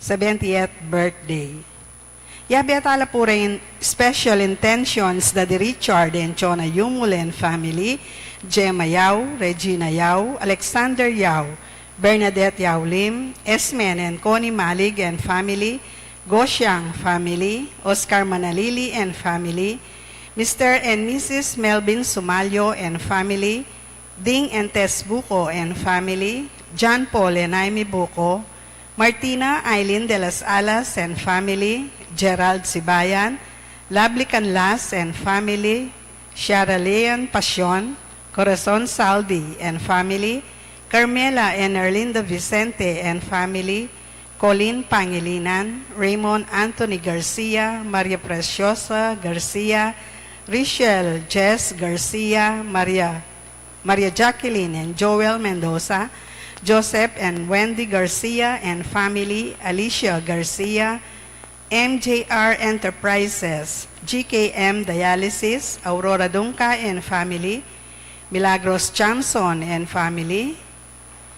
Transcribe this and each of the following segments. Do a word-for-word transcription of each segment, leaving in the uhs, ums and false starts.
seventieth birthday. Yabe tala pu reng special intentions da di Richard and Chona Yumul and family, Gemma Yao, Regina Yao, Alexander Yao, Bernadette Yao Lim, Esmen and Connie Malig and family, Gosyang family, Oscar Manalili and family, Mister and Missus Melvin Sumalyo and family, Ding and Tess Buko and family, John Paul and Amy Buko, Martina Aileen de las Alas and family, Gerald Sibayan, Lovely Canlas and family, Shara Leon Pasion, Corazon Saldi and family, Carmela and Erlinda Vicente and family, Colleen Pangilinan, Raymond Anthony Garcia, Maria Preciosa Garcia, Richelle Jess Garcia, Maria, Maria Jacqueline and Joel Mendoza, Joseph and Wendy Garcia and family, Alicia Garcia, M J R Enterprises, G K M Dialysis, Aurora Dunca and family, Milagros Chamson and family,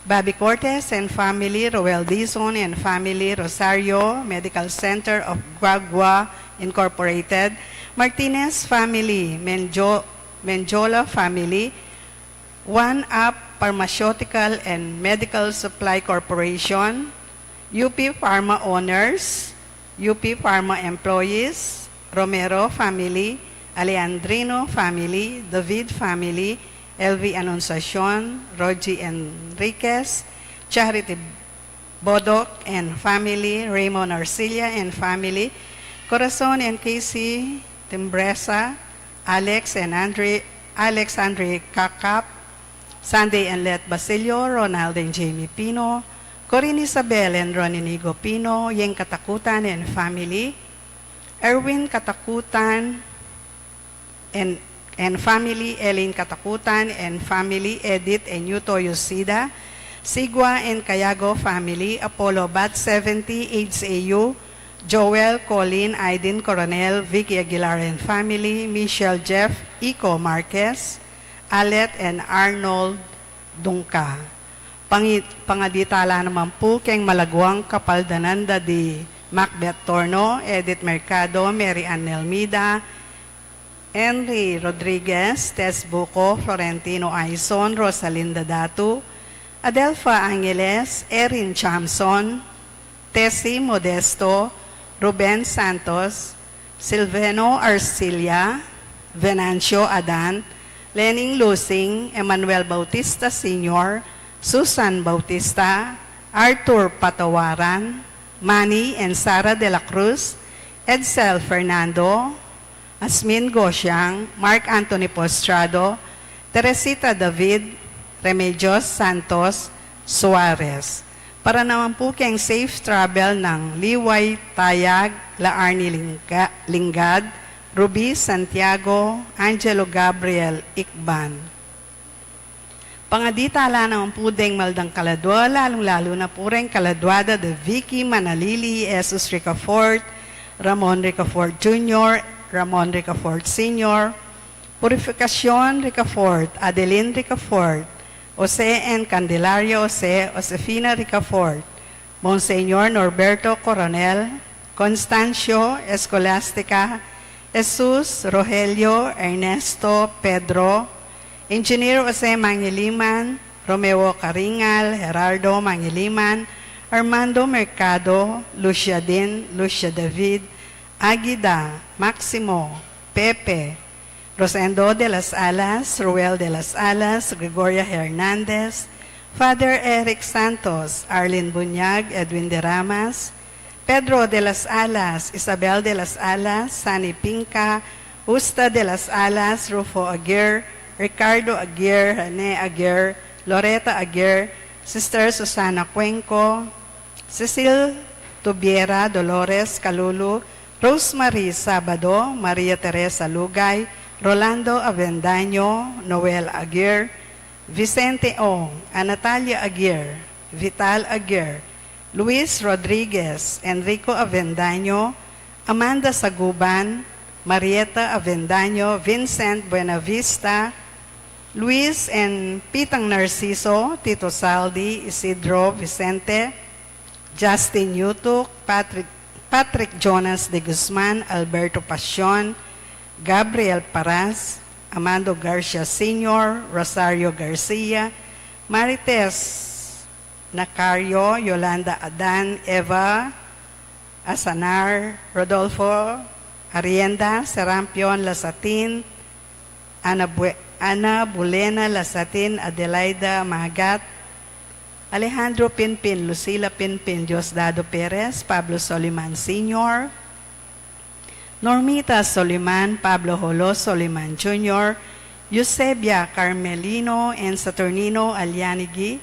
Bobby Cortez and family, Roel Dizon and family, Rosario Medical Center of Guagua Incorporated, Martinez family, Menjo-, Menjola family, One Up Pharmaceutical and Medical Supply Corporation, U P Pharma owners, U P Pharma employees, Romero family, Alejandrino family, David family, L V Anunciacion, Rogie Enriquez, Charity Bodoc and family, Raymond Arcilla and family, Corazon and Casey Timbresa, Alex and Andre, Alex Andre Cacap, Sunday and Let Basilio, Ronald and Jamie Pino, Corinne Isabel and Ron Inigo Pino, Yeng Katakutan and family, Erwin Katakutan and, and family, Elaine Katakutan and family, Edith and Yuto Yoshida, Sigua and Kayago family, Apollo Bat seventy, H A U, Joel, Colleen, Aiden Coronel, Vicky Aguilar and family, Michelle Jeff, Ico Marquez, Alet and Arnold Dungca. Pangi-, pangadi tala naman pu keng malaguang kapaldanan da di Macbeth Torno, Edith Mercado, Mary Ann Nelmida, Henry Rodriguez, Tess Buco, Florentino Aison, Rosalinda Datu, Adelfa Angeles, Erin Chamson, Tessie Modesto, Ruben Santos, Silveno Arcilla, Venancio Adan, Lening Lusing, Emmanuel Bautista Senior, Susan Bautista, Arthur Patawaran, Manny and Sara de la Cruz, Edsel Fernando, Asmin Gosiang, Mark Anthony Postrado, Teresita David, Remedios Santos Suarez. Para naman pu keng safe travel nang Liway Tayag, La Arnie Lingga-, Lingad, Ruby Santiago, Angelo Gabriel Icban. Pangadi tala naman pu deng maldang kaladua, lalung-lalu na pu reng kaladua da di Vicky Manalili, Jesus Ricafort, Ramon Ricafort Junior, Ramon Ricafort Senior, Purificacion Ricafort, Adeline Ricafort, Jose and Candelaria Jose, Josefina Ricafort, Monseñor Norberto Coronel, Constancio, Escolastica, Jesus, Rogelio, Ernesto, Pedro, Engineer Jose Mangiliman, Romeo Caringal, Gerardo Mangiliman, Armando Mercado, Lucia Din, Lucia David, Agida, Maximo, Pepe, Rosendo de las Alas, Ruel de las Alas, Gregoria Hernandez, Father Eric Santos, Arlene Bunyag, Edwin de Ramas, Pedro de las Alas, Isabel de las Alas, Sunny Pinca, Justa de las Alas, Rufo Aguirre, Ricardo Aguirre, Rene Aguirre, Loreta Aguirre, Sister Susana Cuenco, Cecil Tubiera, Dolores Calulu, Rosemary Sabado, Maria Teresa Lugay, Rolando Avendaño, Noel Aguirre, Vicente Ong, Anatalia Aguirre, Vital Aguirre, Luis Rodriguez, Enrico Avendaño, Amanda Saguban, Marieta Avendaño, Vincent Buenavista, Luis and Pitang Narciso, Tito Saldi, Isidro Vicente, Justin Yutuk, Patrick, Patrick Jonas de Guzman, Alberto Pasion, Gabriel Paras, Amando Garcia Senior, Rosario Garcia, Marites Nacario, Yolanda Adan, Eva Asanar, Rodolfo Arrienda, Serampion Lasatin, Ana Bue-, Ana Bulena Lasatin, Adelaida Magat, Alejandro Pinpin, Lucila Pinpin, Diosdado Perez, Pablo Soliman Senior, Normita Soliman, Pablo Jolo Soliman Junior, Eusebia Carmelino and Saturnino Alianigi,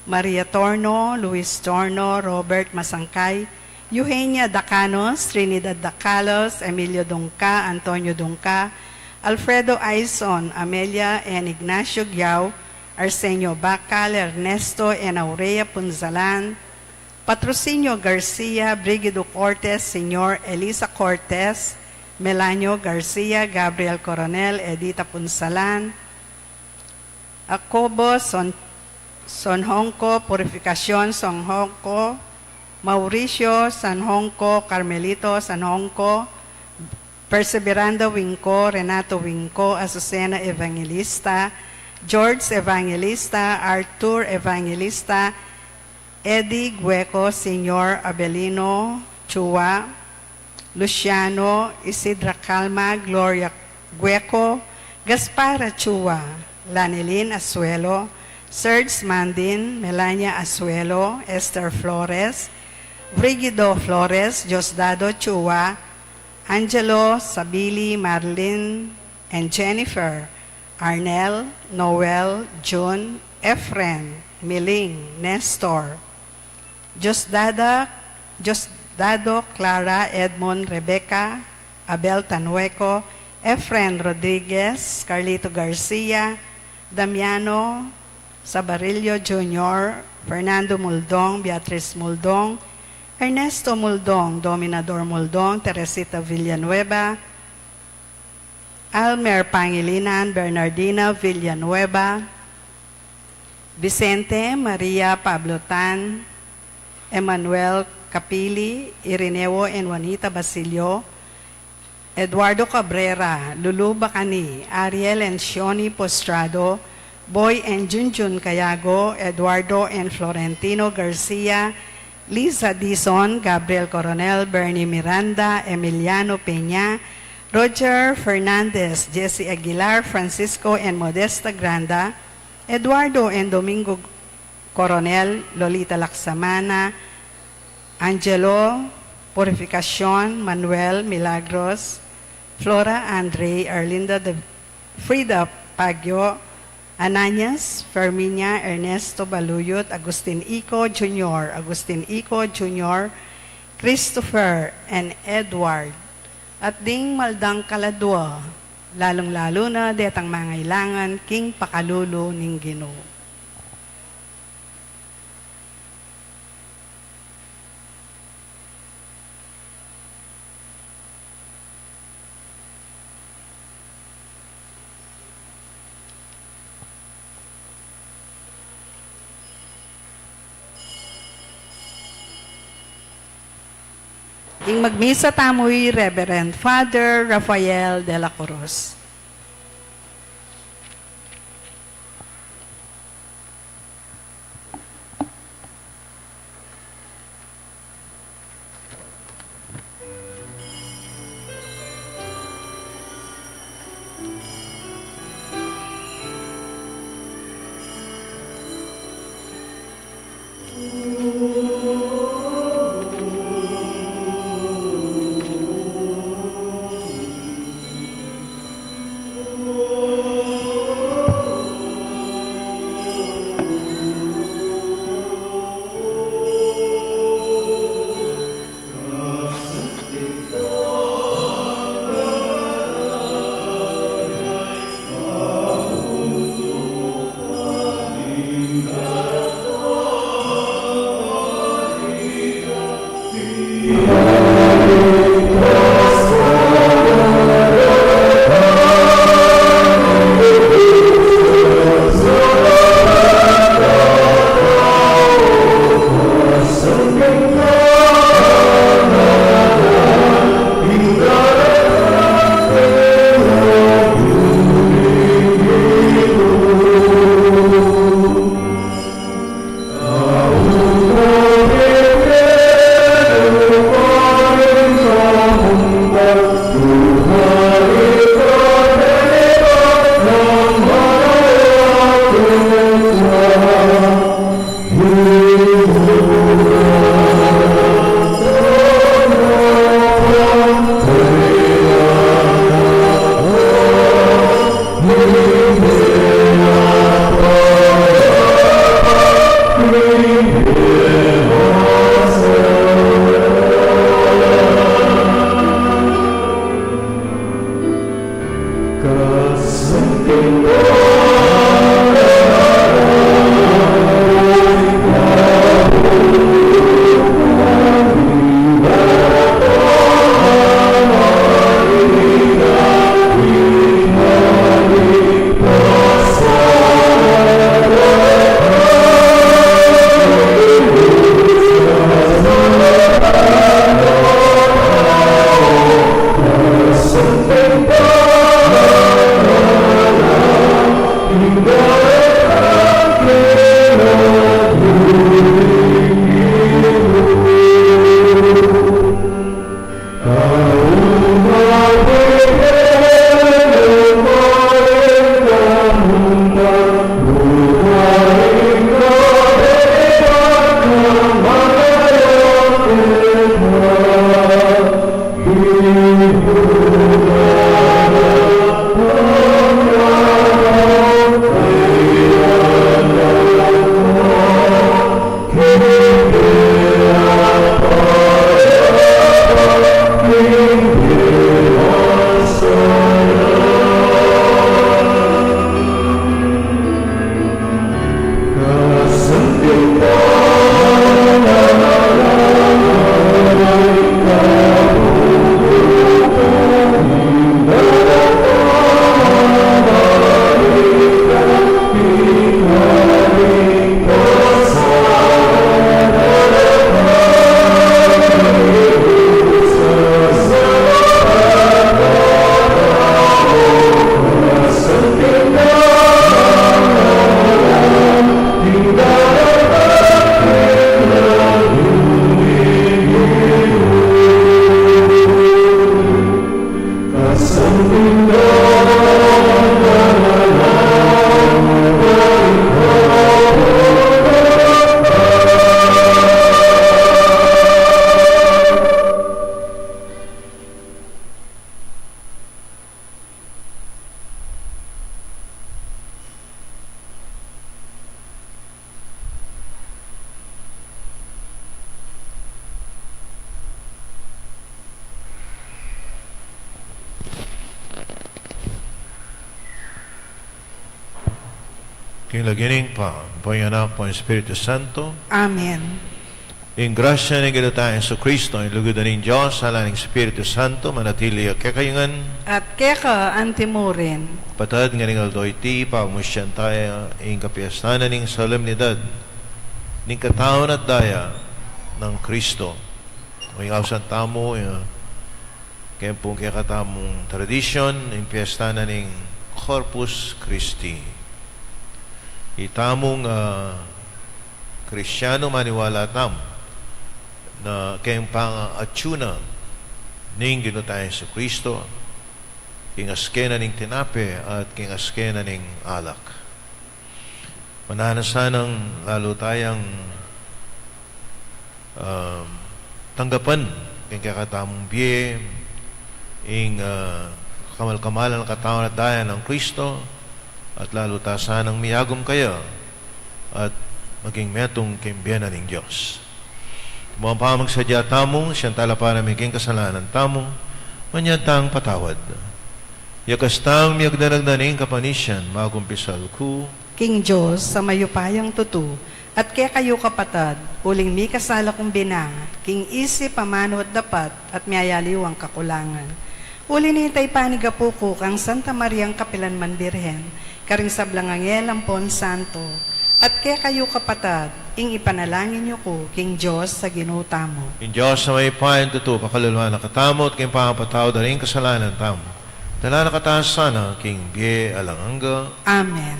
Maria Torno, Luis Torno, Robert Masangkay, Eugenia Dacanos, Trinidad Dacalos, Emilio Dungca, Antonio Dungca, Alfredo Aison, Amelia and Ignacio Giao, Arsenio Bacal, Ernesto and Aurea Punzalan, Patrocinio Garcia, Brigido Cortes Senior, Elisa Cortes, Melanio Garcia, Gabriel Coronel, Edita Punzalan, Jacobo Son-, Sonhonco, Purificacion Sonhonco, Mauricio Sanhonco, Carmelito Sanhonco, Perseveranda Winco, Renato Winco, Azucena Evangelista, George Evangelista, Arthur Evangelista, Eddie Gueco Senior, Abelino Chua, Luciano, Isidra Calma, Gloria Gueco, Gaspar Chua, Lanelin Asuelo, Serge Mandin, Melania Asuelo, Esther Flores, Brigido Flores, Diosdado Chua, Angelo Sabili, Marlin and Jennifer, Arnel, Noel, June, Efren, Miling, Nestor, Diosdada, Diosdado, Clara, Edmond, Rebecca, Abel Tanueco, Efren Rodriguez, Carlito Garcia, Damiano Sabarillo Junior, Fernando Muldong, Beatriz Muldong, Ernesto Muldong, Dominador Muldong, Teresita Villanueva, Almer Pangilinan, Bernardina Villanueva, Vicente, Maria, Pablo Tan, Emmanuel Capili, Irineo and Juanita Basilio, Eduardo Cabrera, Lulu Bacani, Ariel and Shioni Postrado, Boy and Junjun Cayago, Eduardo and Florentino Garcia, Liza Dizon, Gabriel Coronel, Bernie Miranda, Emiliano Peña, Roger Fernandez, Jesse Aguilar, Francisco and Modesta Granda, Eduardo and Domingo Coronel, Lolita Laksamana, Angelo Purificacion, Manuel Milagros, Flora Andre, Arlinda de Frida Pagio, Ananias, Ferminia, Ernesto Baluyot, Agustin Ico Junior, Agustin Ico Junior, Christopher and Edward, at ding maldang kaladua, lalung-lalu na detang mangailangan king pakalulu ning Ginu. Ing magmisa tamu i Reverend Father Rafael de la Cruz. King lagyu ning Ibpa, ampo ning Anak, ampo ning Espiritu Santo. Amen. Ing grasya ning Ginu tang Jesucristo, ing lugud na ning Dios, sala ning Espiritu Santo, manatili ya kekayu ngan. At keka antimurin. Kapatad, ngening aldo iti, pagmusian taya ing kapiestan na ning solemnidad ning katawan at daya nang Cristo. Ing ausan tamu, eh, keng pung kekatamung tradisyon, ing piesta na ning Corpus Christi. Itamung, ah, Kristianu, maniwala tamu na keng pangaatsu na ning Ginu tang Jesucristo, king aske na ning tinape at king aske na ning alak. Mananu sanang lalu tayang, um, tanggapan king kekatamung bie ing, ah, kamal-kamalan a katawan at daya nang Cristo, at lalu ta sanang miyagum kaya at maging metung king bie na ning Dios. Mapamagsadya tamu, siyang talapanaman king kasalanan tamu, manyad tang patawad. Yakas tang miyagdanag na ning kapanisian, magkumpisal ku king Dios a mayupayang tutu, at kekayu kapatad, uling mikasala kung binang, king isip, amanu at dapat, at miyayaliwang kakulangan. Uli na nita, ipanigapu ku kang Santa Mariang kapilanman Birhen, karing sablang anghel ampon santo, at kekayu kapatad, ing ipanalangin yu ku king Dios a Ginu tamu. Ing Dios a mayupayang tutu, pakalulwan na katamu, at king pangapatawad da ring kasalanan tamu, dala na kata sana king bie alang angga. Amen.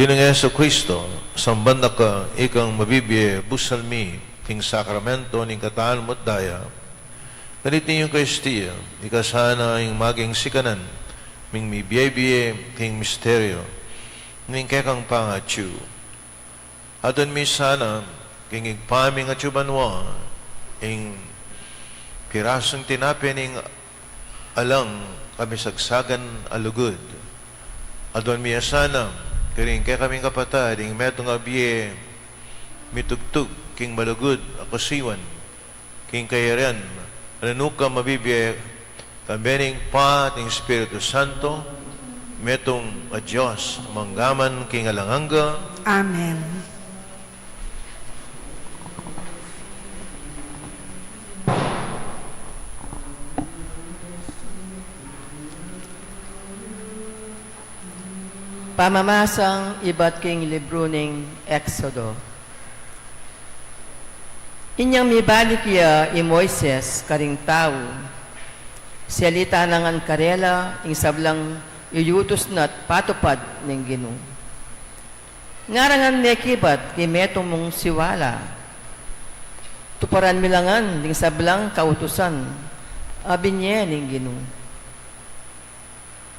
Ginung Jesucristo, samban da ka ikang mabibie busal mi king sakramento ning katawan mu at daya, ganiti ing Eukaristia, ika sana ing maging sikanan ming mibie-bie king misteryo ning kekang pangatsu. Adwan mi sana king Ibpa ming atsu banua ing pirasung tinape ning alang kamisagsagan a lugud. Adwan mi ya sana karing kekaming kapatad ing metung a bie mitugtug king malugud a kasuiwan king kayarian, nanu ka mabibie, kambe ning Ibpa at ning Espiritu Santo, metung a Dios, mangga man king alang angga. Amen. Pamamasang ibat king libru ning Exodo. Inyang mibalik ya i Moises karing tau, selita na ngan karela ing sablang iyutus na't patupad ning Ginu. Ngara ngan mekibat king metung mung siwala, tuparan mi la ngan ding sablang kautusan a binie ning Ginu.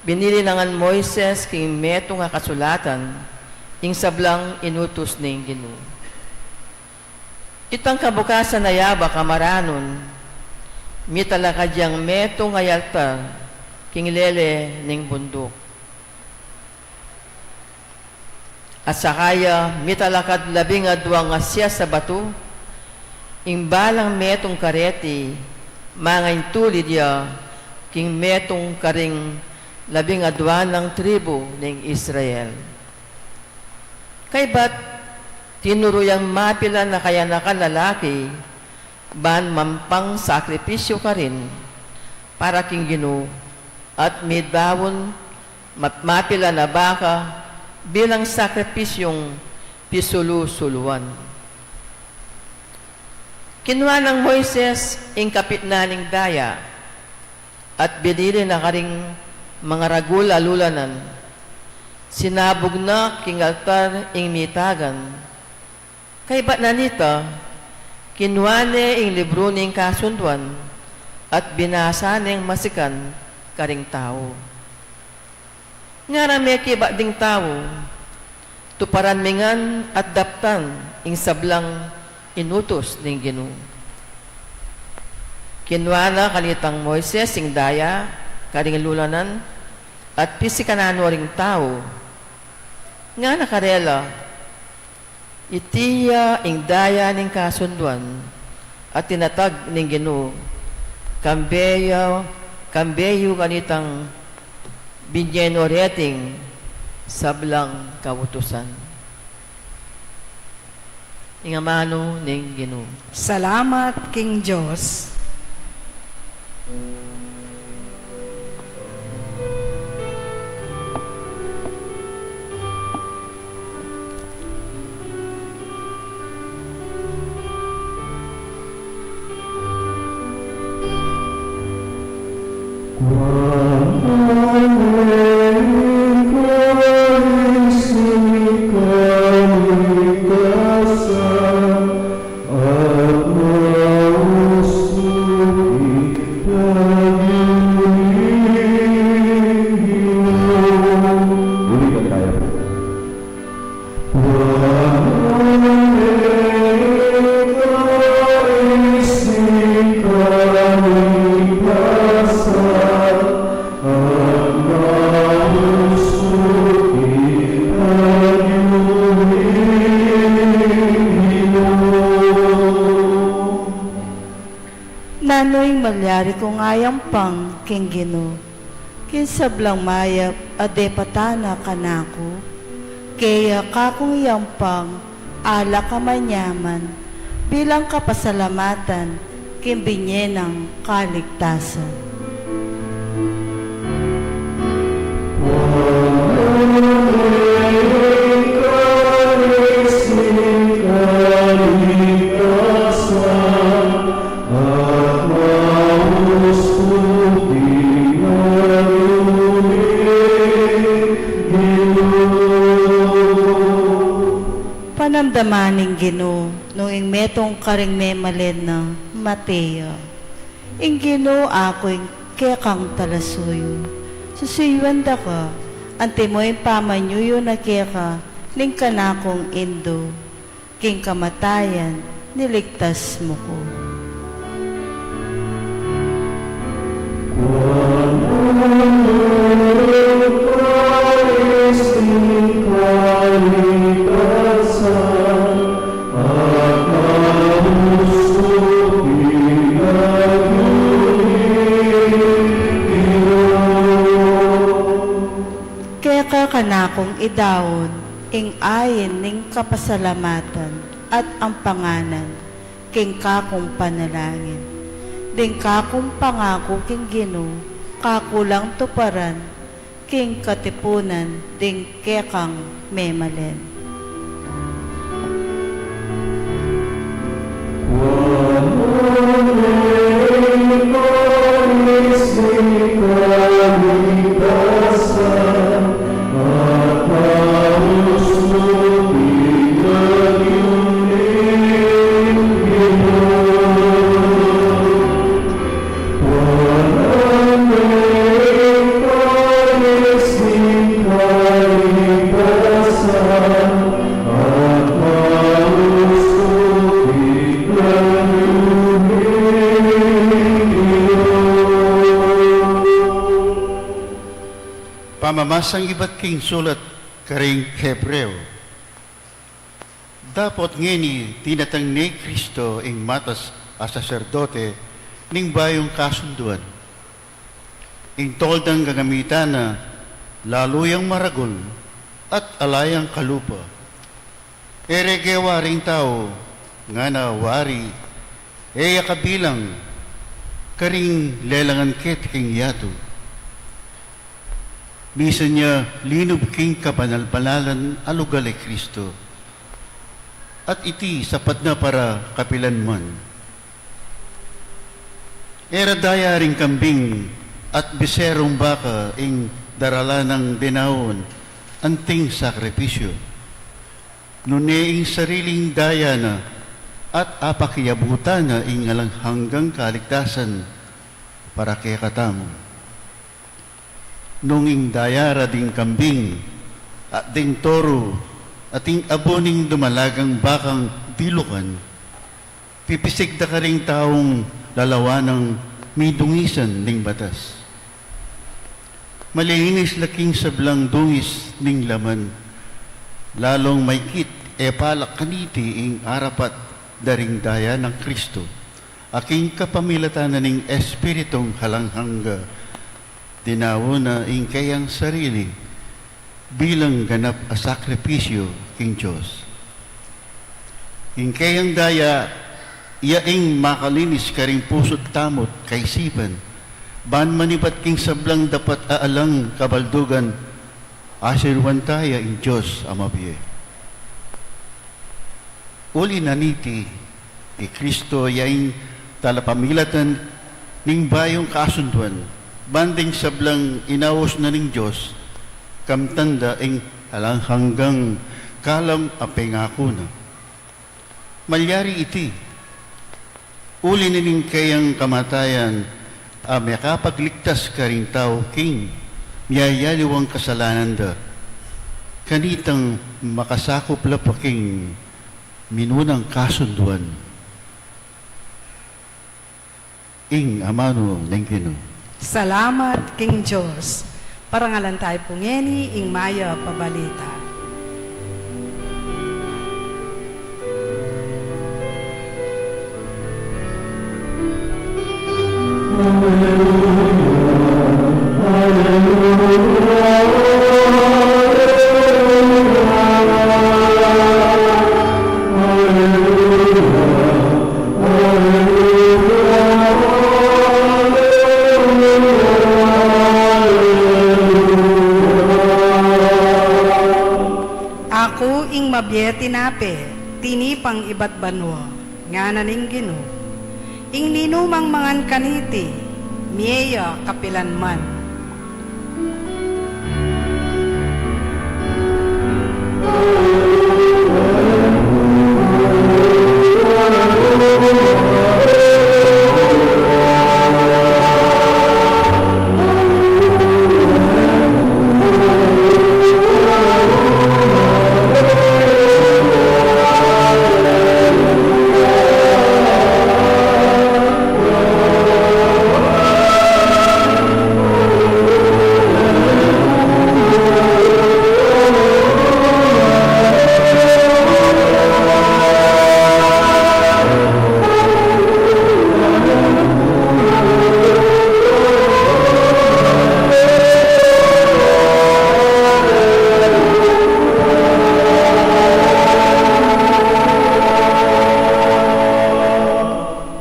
Binili na ngan Moises king metung a kasulatan ing sablang inutus ning Ginu. Itang kabukasan a yabak a maranun, mitalakad yang metung a altar king lele ning bunduk. At saka ya mitalakad labing aduang asias a batu, ing balang metung kareti, mangaintulid ya king metung karing labing adua nang tribu ning Israel. Kaybat tinuru yang mapilan a kayanakan lalaki, ban mampang sakripisyu karin para king Ginu, at midaun mat-, mapilan a baka bilang sakripisyung pisulu-suluan. Kinua nang Moises ing kapitnan ning daya, at binili na karing mangaragul a lulanan, sinabug na king altar ing mitagan. Kaybat na nita, kinua ne ing libru ning kasunduan, at binasa neng masikan karing tau. Ngara mekibat ding tau, tuparan mi ngan at daptan ing sablang inutus ning Ginu. Kinua na kanitang Moises ing daya karing lulanan, at pisikanan no ring tau. Ngana karela, iti ya ing daya ning kasunduan a tinatag ning Ginu, kambe ya, kambe yu kanitang binie no reting sablang kautusan. Ing amanu ning Ginu. Salamat king Dios. Ulitan tayo. Nanu ing malyari kung ayampang king Ginu, king sablang mayap a depatan na kanaku? Keya kakung iyampang alak a manyaman bilang kapasalamatan king binie nang kaligtasan. Ing metung karing memalen na, mate ya. Ing Ginu, aku ing kekang talasuyu. Susuyuan da ka, antimo ing pamanyuyu na keka ning kanakung indu, king kamatayan, niligtas mu ku. Keka kanakung idaun ing ain ning kapasalamatan at ampanganan king kakung panalangin. Ding kakung pangaku king Ginu, kaku lang tuparan king katipunan ding kekang memalen. Pamamasang ibat king sulat karing Hebreo. Dapot ngeni dinatang ne i Cristo ing matas a saserdote ning bayung kasunduan. Ing toldang gagamitan na lalu yang maragul at ala yang kalupa. E re gewa ring tau, ngana wari, e ya kabilang karing lelangan keti king yatu. Misan ya linub king kabanal-banalan a lugal i Cristo, at iti sapat na para kapilan man. E ra daya ring kambing at biserung baka ing daralan nang dinaun anting sakripisyu, nune ing sariling daya na at apakiabutan na ing alang hanggang kaligtasan para kekatamu. Nung ing daya ra ding kambing at ding toru at ing abu ning dumalagang bakang dilukan, pipisig da karing taung lalawan nang midungisan ning batas. Malinis la king sablang dungis ning laman, lalung maikit e pala kaniti ing arapat da ring daya nang Cristo, a king kapamilatan na ning Espiritung alang hangga dinaun na ing keyang sarili bilang ganap a sakripisyu king Dios. Ing keyang daya, iya ing makalinis karing pusu't tamu't kaisipan, ban manibat king sablang dapat a alang kabaldugan, asiruan ta ya ing Dios a mabie. Uli na niti, i Cristo ya ing talapamilatan ning bayung kasunduan, ban ding sablang inaus na ning Dios, kamtan da ing alang hanggang kalam a pengaku na. Malyari iti, uli na ning keyang kamatayan a mekapagligtas karing tau king miyayaliwang kasalanan da, kanitang makasakup la pa king minunang kasunduan. Ing amanu ning Ginu. Salamat king Dios. Parangalan tayu pu ngeni ing mayap a balita. Aku ing mabie tinape, tinipang ibat banua, ngana ning Ginu. Ing ninumang mangan kaniti, mie ya kapilan man.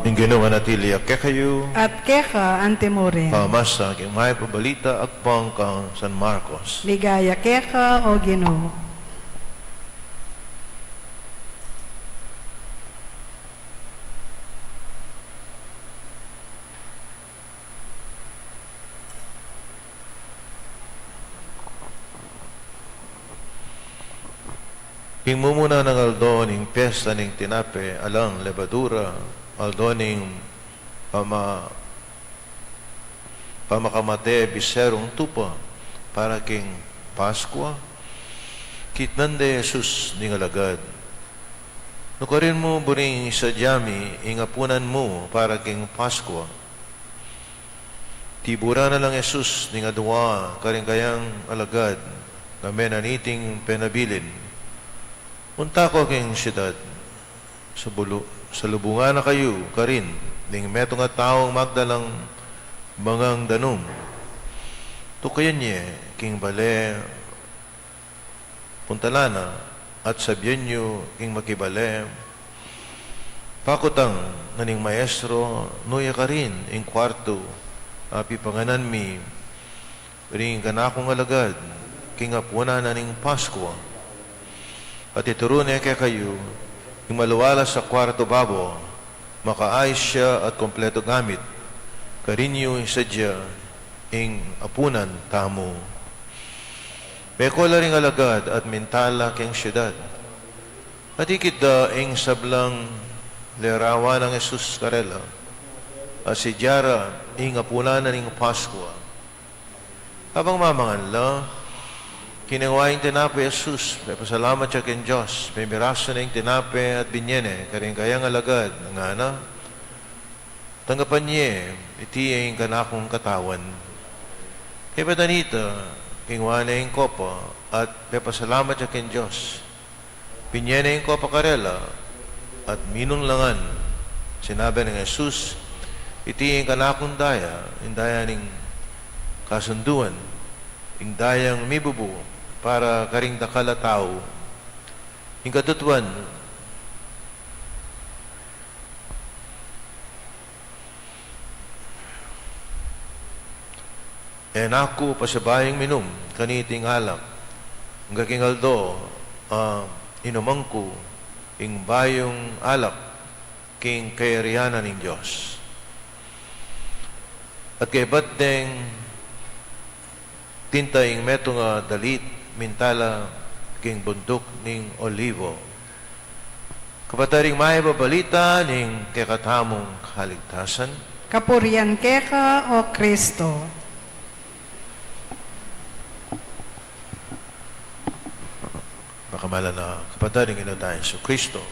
Ing Ginu manatili ya kekayu. At keka antimurin. Pamasa king Mayap a Balita agpang kang San Marcos. Ligaya keka, o Ginu. King mumuna nang aldo ning Piesta ning Tinape Alang Lebadura, aldo ning pama-, pamakamate biserung tupa para king Paskua, kitnan de Jesus ding alagad. Nukarin mu buring isadya mi ing apunan mu para king Paskua? Tiburan na lang Jesus ding adua karing kayang alagad, ngamin na niting penabilin, "Punta ko king siudad, sabulu-, salubungan na kayu karin ning metung a taung magdalang bangang danum. Tukayan ye king bale, puntalan na, at sabian yu king makibale, 'Pakutang na ning Maestro, nuya karin ing kuartu a pipanganan mi ring kanakung alagad king apunan na ning Paskua.' At ituru ne kekayu ing maluwalas a kuartu babo, makaayos ya at kumpletu gamit. Karin yu isadya ing apunan tamu." Mekol la ring alagad at minta la king siudad. At ikit da ing sablang lerawan nang Jesus karela, at sidya ra ing apunan na ning Paskua. Kabang mamangan la, kinua ing tinape Jesus, pepasalamat ya king Dios, pimirasu ne ing tinape at binie ne karing kayang alagad, ngana, "Tanggapan ye, iti ing kanakung katawan." Kaybat nita, kinua ne ing kopa at pepasalamat ya king Dios, binie ne ing kopa karela, at minum la ngan. Sinabi nang Jesus, "Iti ing kanakung daya, ing daya ning kasunduan, ing dayang mibubu para karing dakal a tau. Ing katutuan, e na ku pasibayung minum kaniting alak, angga king aldo a inuman ku ing bayung alak king kayarian na ning Dios." At kaybat deng tinta ing metung a dalit, minta la king bunduk ning Olivo. Kapatad, ing mayap a balita ning kekatamung kaligtasan. Kapurian keka, o Kristo. Pakamalan a kapatad ning Ginu tang Jesucristo.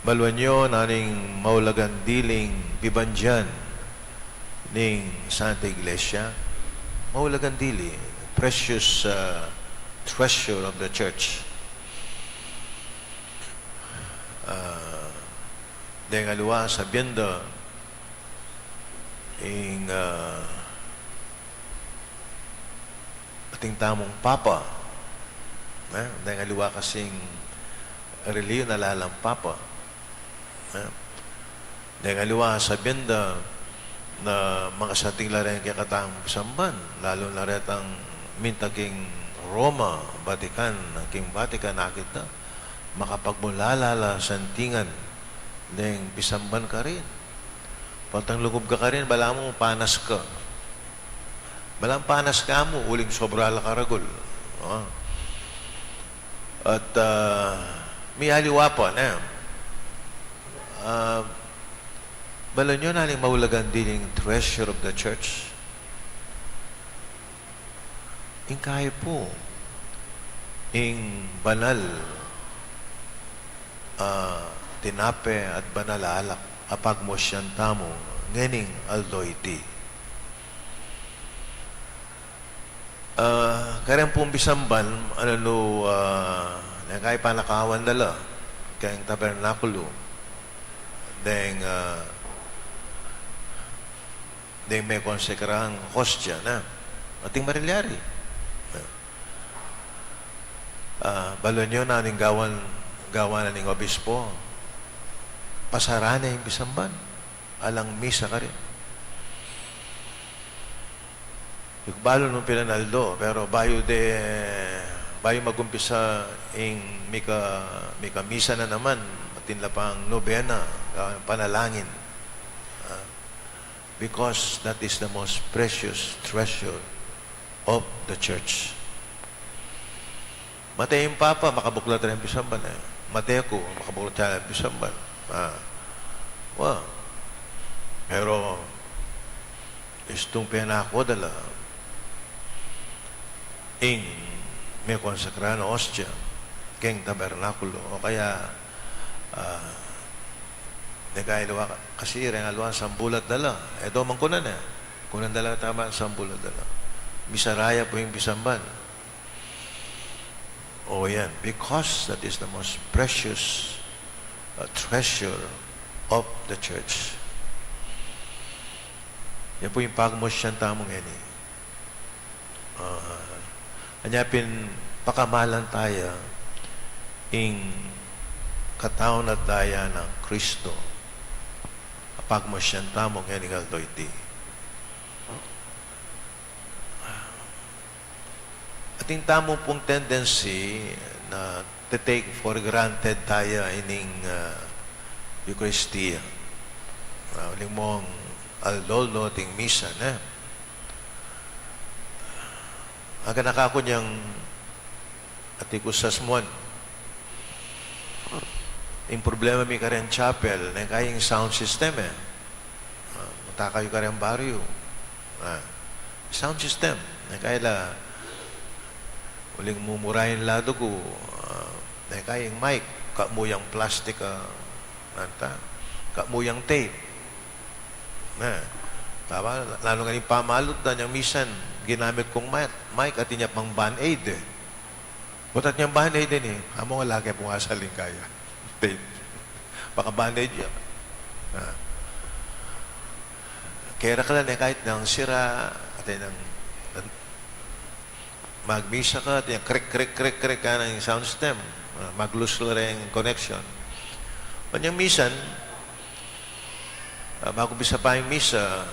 Maluan yu na ning maulagang diling bibandian ning Santa Iglesia. Maulagang dili, precious, uh, treasure of the church. Ah, deng aliwa sabian da ing, ah, atin tamung papa, e? Deng aliwa kasing relihiyon ala lang papa, e? Deng aliwa sabian da na makasating la reng kekatamung pisamban, lalu na retang minta king Roma, Vatican, king Vatican akit da, makapagmulala la santingan deng pisamban karin. Patang lugub ka karin, balamu panas ka. Balamu panas ka mu, uling sobra la ka ragul. Ah. At, ah, miyaliwa pa, ne? Ah, balamu yu na ning maulagang diling treasure of the church. Ing kaya pu, ing banal a tinape at banal a alak a pagmusian tamu ngening aldo iti. Ah, kareng pung bisamban, anu, ah, neng kaya panakawan da la keng tabernakulu, deng, ah, deng mekonsekrang hostia na. Ating marilyari. Ah, balamu yu na ning gawan, gawan na ning obispo. Pasaran ne ing bisamban. Alang misa karin. Di ku balu nung pilan aldo, pero bayu de, bayu magumpisa ing mika, mika misa na naman, atin la pang nobena, ah, panalangin. Ah, because that is the most precious treasure of the church. Mate ing Papa, makabuklat reng bisamban, e. Mate ku, makabuklat reng bisamban. Ah. Wa. Pero, istung penako da la ing mekonsekrang hostia keng tabernakulu, o kaya, ah, neng kaya aliwa, kasi reng aliwa sambulat da la. E, doman kunan, e. Kunan da la tama sambulat da la. Misara ya pu ing bisamban. O yan, because that is the most precious, uh, treasure of the church. Ya pu ing pagmusian tamu ngeni. Ah, anya pin pakamalan taya ing katawan at daya nang Kristo a pagmusian tamu ngening aldo iti. Atin tamu pung tendency na te-take for granted taya ining, ah, Eukaristia. Ah, uling mong aldo-aldo ating misa, ne? Aganaka ku nyang atin ku sasmuan. Ing problema mi kareng chapel, neng kaya ing sound system, e. Ah, punta kayu kareng baryu. Ah, sound system. Neng kaya la, uling mumurain la dugu, ah, neng kaya ing mic, kamu yang plastic, ah, nanta, kamu yang tape. Na, tama, lalu ngening pamalu da nyang misan, ginamit kung mic, mic, atin ya pang band-aid, e. Butat nyang band-aid ini, amu nga lake pung asal ing kaya. Tape. Paka-band-aid ya. Ah. Kaya ra ka la ne, kahit nang sira, atin nang, nang magmisa ka, atin nang krik, krik, krik, krik, kanang sound system. Ah, mag-lose la reng connection. Kanyang misan, ah, baku bisa pa ing misa,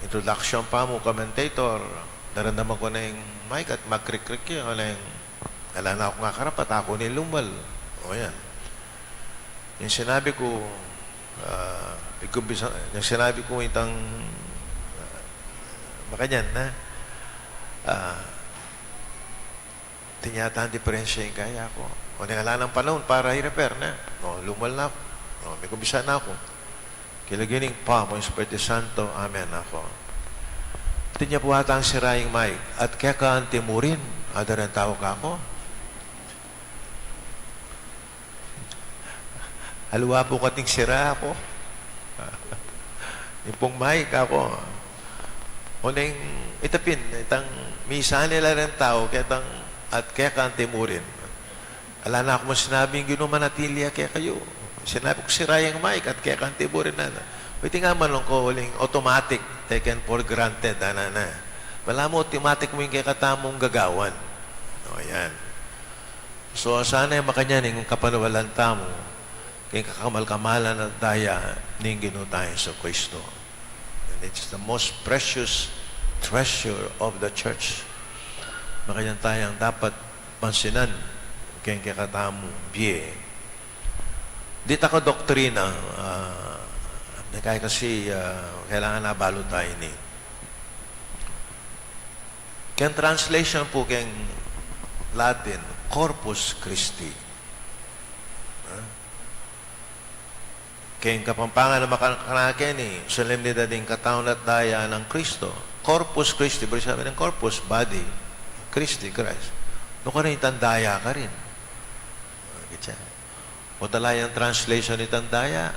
introduction pa mu, commentator, daramdaman ku na ing mic at magkrik-krik ya, o neng, ala na kung akarapat, aku ne ing lumal. O yan. Ing sinabi ku, ah, pigumpisa, ing sinabi ku itang, ah, makanyan na, ah, atin yatang diperensya ing kaya ku. O neng ala nang panaun para i-repair na. O, lumal na ku. O, mikumpisa na ku. King lagyu ning Ibpa, Espiritu Santo. Amen. Aku. Atin ya pu atang sira ing mic. At keka anti murin, ada reng tau kaku. Aliwa pu kating sira, aku. Ing pung mic, aku. O neng, ita pin, itang misa ne la reng tau, ketang, at keka anti murin. Ala na ku mang sinabing Ginu manatili ya kekayu. Sinabi ku sira yang mic at keka anti murin na. Pwede nga man lang ku uling automatic, taken for granted, ana na. Balamu automatic mu ing kekatamung gagawan. O, yan. So, sana ing makanyan ing kapaniwalan tamu king kakamal-kamalan at daya ning Ginu tang Jesucristo. And it's the most precious treasure of the church. Makanyan tayang dapat pansinan king kekatamung bie. Di ta ka doktrina, ah, Kaya kasi, ah, kailangan na balu tayo ini. Keng translation pu keng Latin, Corpus Christi. Ah? Keng Kapampangan na makanakeni, solemnidad ning katawan at daya nang Kristo. Corpus Christi, buri sabi ning corpus, body, Christi, Christ. Nukarin itang daya karin. Ah, gitsa. O tala yang translation itang daya.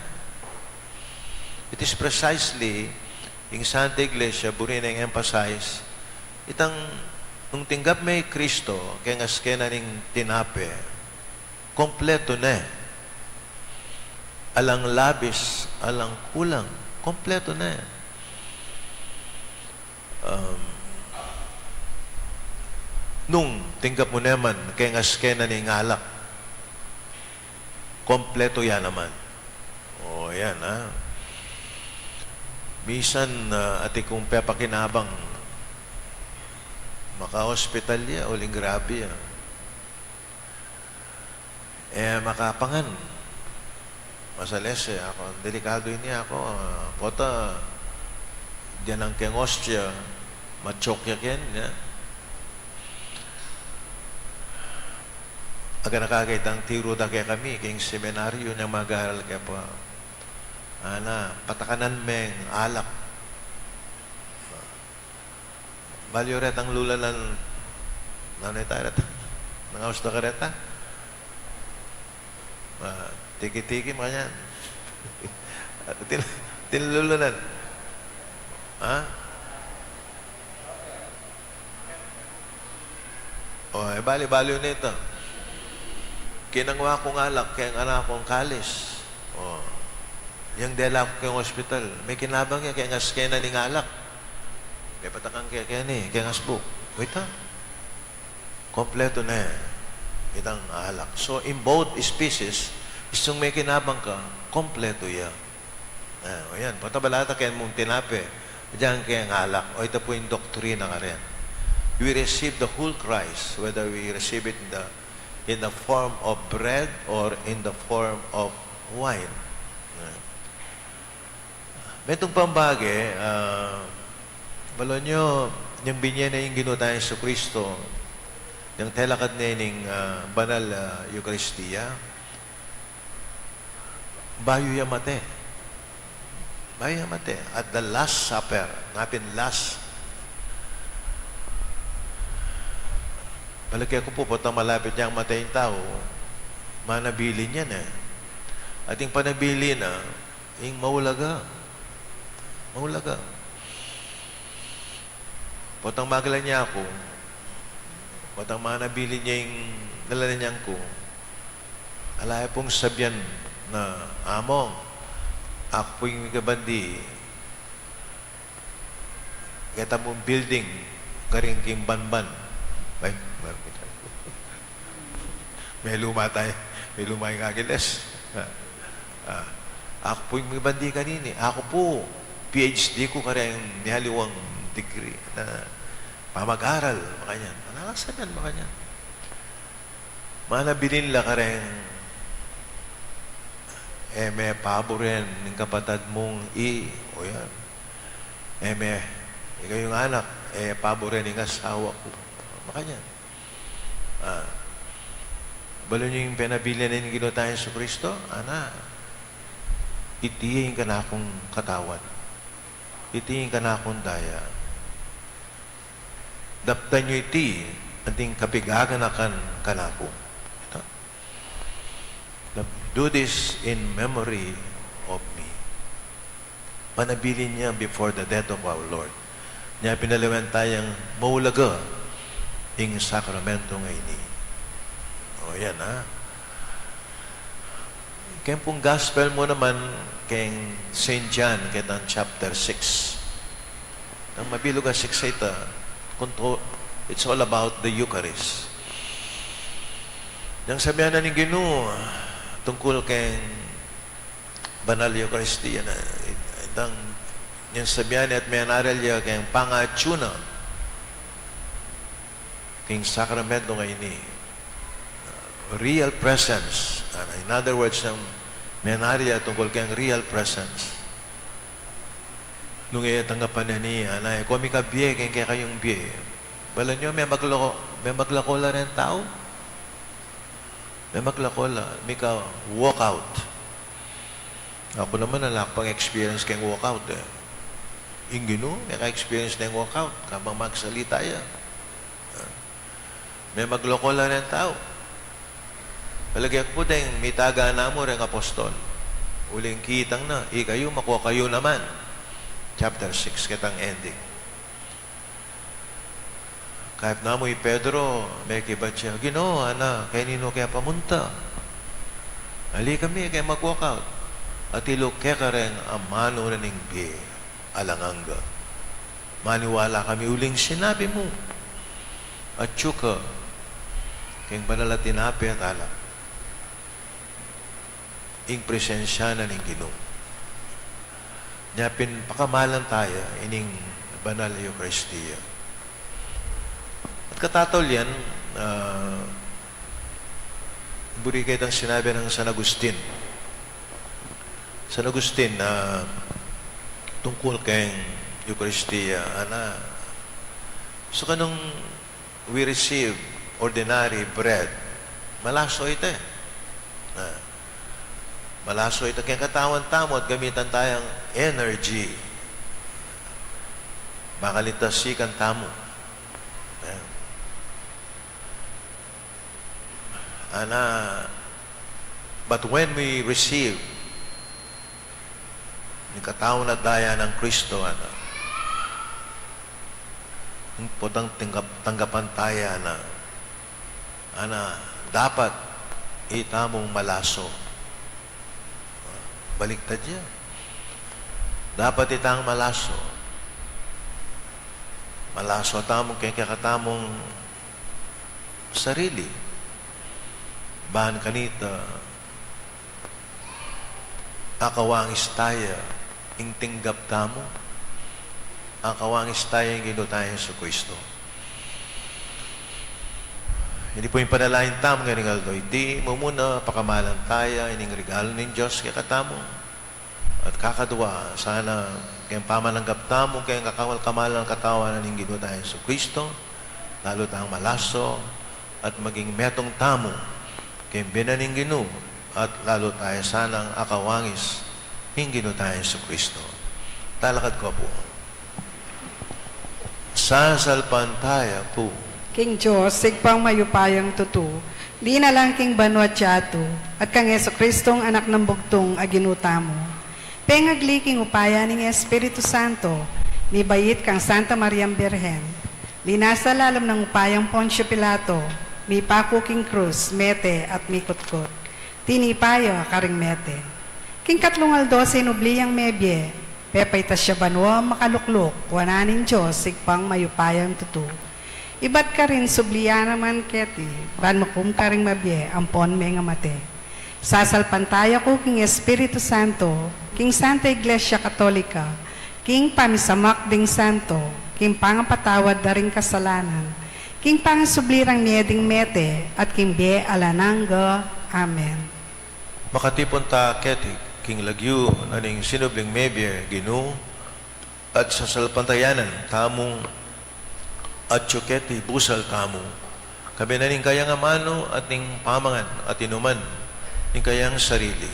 It is precisely ing Santa Iglesia, buri neng emphasize, itang nung tinggap me i Kristo, keng askenan ning tinape, kompletu ne. Alang labis, alang kulang, kompletu ne. Um, nung tinggap mu naman keng askenan ning alak, kompletu ya naman. O, yan, ha. Misan, ah, atin kung pepakinabang, maka-hospital ya, uling grabe ya. E makapangan. Masalese aku, delikadu ini aku, ah, pota, dinan keng ostia, matsok ya keni, ya. Aganaka ketang tiru da kekami, keng seminaryo neng mag-aral ke pa. Ana, patakanan meng alak. Balu yu retang lulanan, nanu ita reta? Nang aus da ka reta? Ah, tiki-tiki, makanyan. Atin, atin lulanan. Ha? O, e, bali, balu yu nita. Kinangwa kung alak keng anak kung kalis. O, yang dela ku keng hospital, mekinabang ya keng askenan ning alak. Mepatakan ke keni, keng asbuk. Wait, ha? Kompletu ne itang alak. So, in both species, istung mekinabang ka, kompletu ya. E, o yan, pota bala ta keng mung tinape, dinan keng alak, o ita pu ing doktrina karin. We receive the whole Christ, whether we receive it in the, in the form of bread or in the form of wine. E. Metung pang bage, ah, balu yu, yang binye ne ing Ginu tang Jesucristo, yang telakad ne ning, ah, banal, ah, Eukaristia, bayu ya mate. Bayu ya mate. At the Last Supper, napin last. Balakihan ku pu, potang malapit yang mate ing tau, manabilin ya ne. At ing panabilin na, ing maulaga. Maulaga. Potang magala ne aku, potang manabilin ne ing lalanan ku, ala ye pung sabian na, "Among, aku pu ing mikabandi keta mung building karing king banban." Ay, meluma taya, meluma ing Agiles. Ah, ah, aku pu ing mikabandi kanini. Aku pu, P H D ku kareng mialiwang degree na pamag-aral, makanyan. Ala kang sabian makanyan. Manabilin la kareng, e me paburen ing kapatad mung i, o yan. E me, ika yung anak, e paburen ing asawa ku. Makanyan. Ah, balu yu ing penabilin ning Ginu tang Jesucristo, ana, iti ing kanakung katawan. Iti ing kanakung daya. Daptan yu iti, anting kapigaganakan kanaku. Ita. Do this in memory of me. Panabilin ya before the death of our Lord. Nya pinaliwan tayang maulaga ing sakramento ngeni. O, yan, ha. Keng pung gospel mu naman, keng Saint John, ketang chapter six. Nang mabilug a six ita, kung to, it's all about the Eucharist. Nang sabian na ning Ginu tungkul keng banal Eukaristia na, itang, nang sabian na at menaral ya keng pangatsu na king sakramento ngeni. Real presence. Ah, in other words, nang menaral ya tungkul keng real presence. Nung e tanggapan na ni, ana, e ko mikabie keng kekayung bie. Balu yu, me maglako, me maglako la reng tau. Me maglako la, mika walk out. Aku naman, ala ku pang experience keng walk out, e. Ing Ginu, meka-experience neng walk out, kabang magsalita ya. Me maglako la reng tau. Palage ku pu deng mitaga na mu reng apostol. Uling kitang na, ikayu, makuwa kayu naman. Chapter six, ketang ending. Kayap na mu i Pedro, mekibat ya, Ginu, ana, kaninu ke pamunta? Ali kami, ke mag-walk out. At ilu ke kareng amanu na ning bie alang angga. Maniwala kami uling sinabi mu. Atyu ka keng banal a tinape at alak. Ing presensya na ning Ginu. Nya pin pakamalan taya ining banal a Eukaristia. At katataulian, ah, buri ke itang sinabi nang San Agustin. San Agustin, ah, tungkul keng Eukaristia, ana, so kanung we receive ordinary bread, malaso ita. Ah, malaso ita keng katawan tamu at gamitan tayang energy. Bakal ita sikan tamu. Ah. Ana, but when we receive ing katawan at daya nang Kristo, ana, ing potang tanggap-, tanggapan taya, ana, ana, dapat itamung malaso. Baliktad ya. Dapat itang malaso. Malaso tamu keng kekatamung sarili. Ban kanita, akawangis taya ing tinggap tamu, akawangis taya ing Ginu tayang Jesucristo. Ini pu ing panalangin tamu ngening aldo iti, mumuna, pakamalan taya ining regalu ning Dios kekatamu. At kakadua, sana keng pamananggap tamu keng kakamal-kamalan a katawan ning Ginu tayang Jesucristo, lalu tang malaso, at maging metung tamu keng bie na ning Ginu, at lalu taya sanang akawangis king Ginu tayang Jesucristo. Talakad ko pu. Sasalpantaya ku king Dios, Ibpang mayupayang tutu, linalang king banua at yatu, at kang Jesucristong Anak nang bugtung a Ginu tamu. Pengagli king upaya ning Espiritu Santo, mibait kang Santa Mariang Birhen, linasa lalam ning upayang Poncio Pilato, mipaku king krus, mete at mikutkut. Tinipa ya karing mete. King katlung aldo sinubli yang mebie, pepaitas ya banua makalukluk wanan ning Dios Ibpang mayupayang tutu. Ibat karin subli ya naman keti, ban mukum karing mabie ampon mengamate. Sasalpantaya ku king Espiritu Santo, king Santa Iglesia Katolika, king pamisamak ding santo, king pangapatawad da ring kasalanan, king pangasubli rang mie ding mete, at king bie alang angga. Amen. Makatipun ta keti king lagyu na ning sinubling mebie, Ginu, at sasalpantayanan tamu, atyu keti busal tamu, kabinan ning kayang amanu at ning pamangan at inuman ning kayang sarili.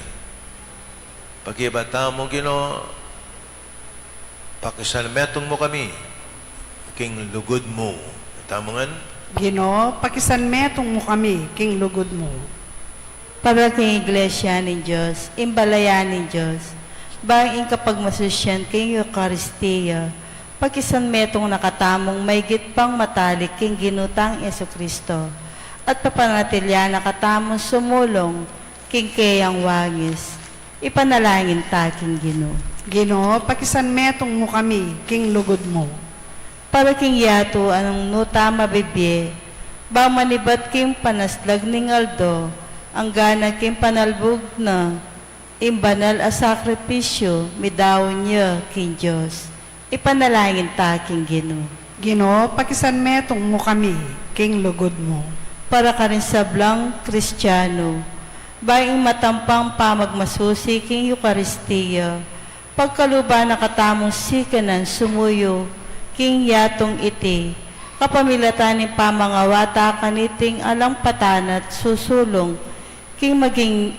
Pakibat tamu, Ginu, pakisanmetung mu kami king lugud mu. Tamu ngan. Ginu, pakisanmetung mu kami king lugud mu. Para king Iglesia ning Dios, ing balayan ning Dios, bang ing kapagmasusyan king Eukaristia, pakisanmetung na katamung maigit pang matalik king Ginu tang Jesucristo, at papanatilian na katamung sumulung king keyang wangis. Ipanalangin ta king Ginu. Ginu, pakisanmetung mu kami king lugud mu. Para king yatu a nung nu ta mabibie, bang manibat king panaslag ning aldo, anggana king panalbug na, ing banal a sakripisyu, midaun ya king Dios. Ipanalangin ta king Ginu. Ginu, pakisanmetung mu kami king lugud mu. Para karing sablang Kristiano, bang ing matampang pamagmasusi king Eukaristia, Pagkaluban na katamung sikanan sumuyu king yatung iti, kapamilatan ning pamangawata kaniting alang patan at susulung king maging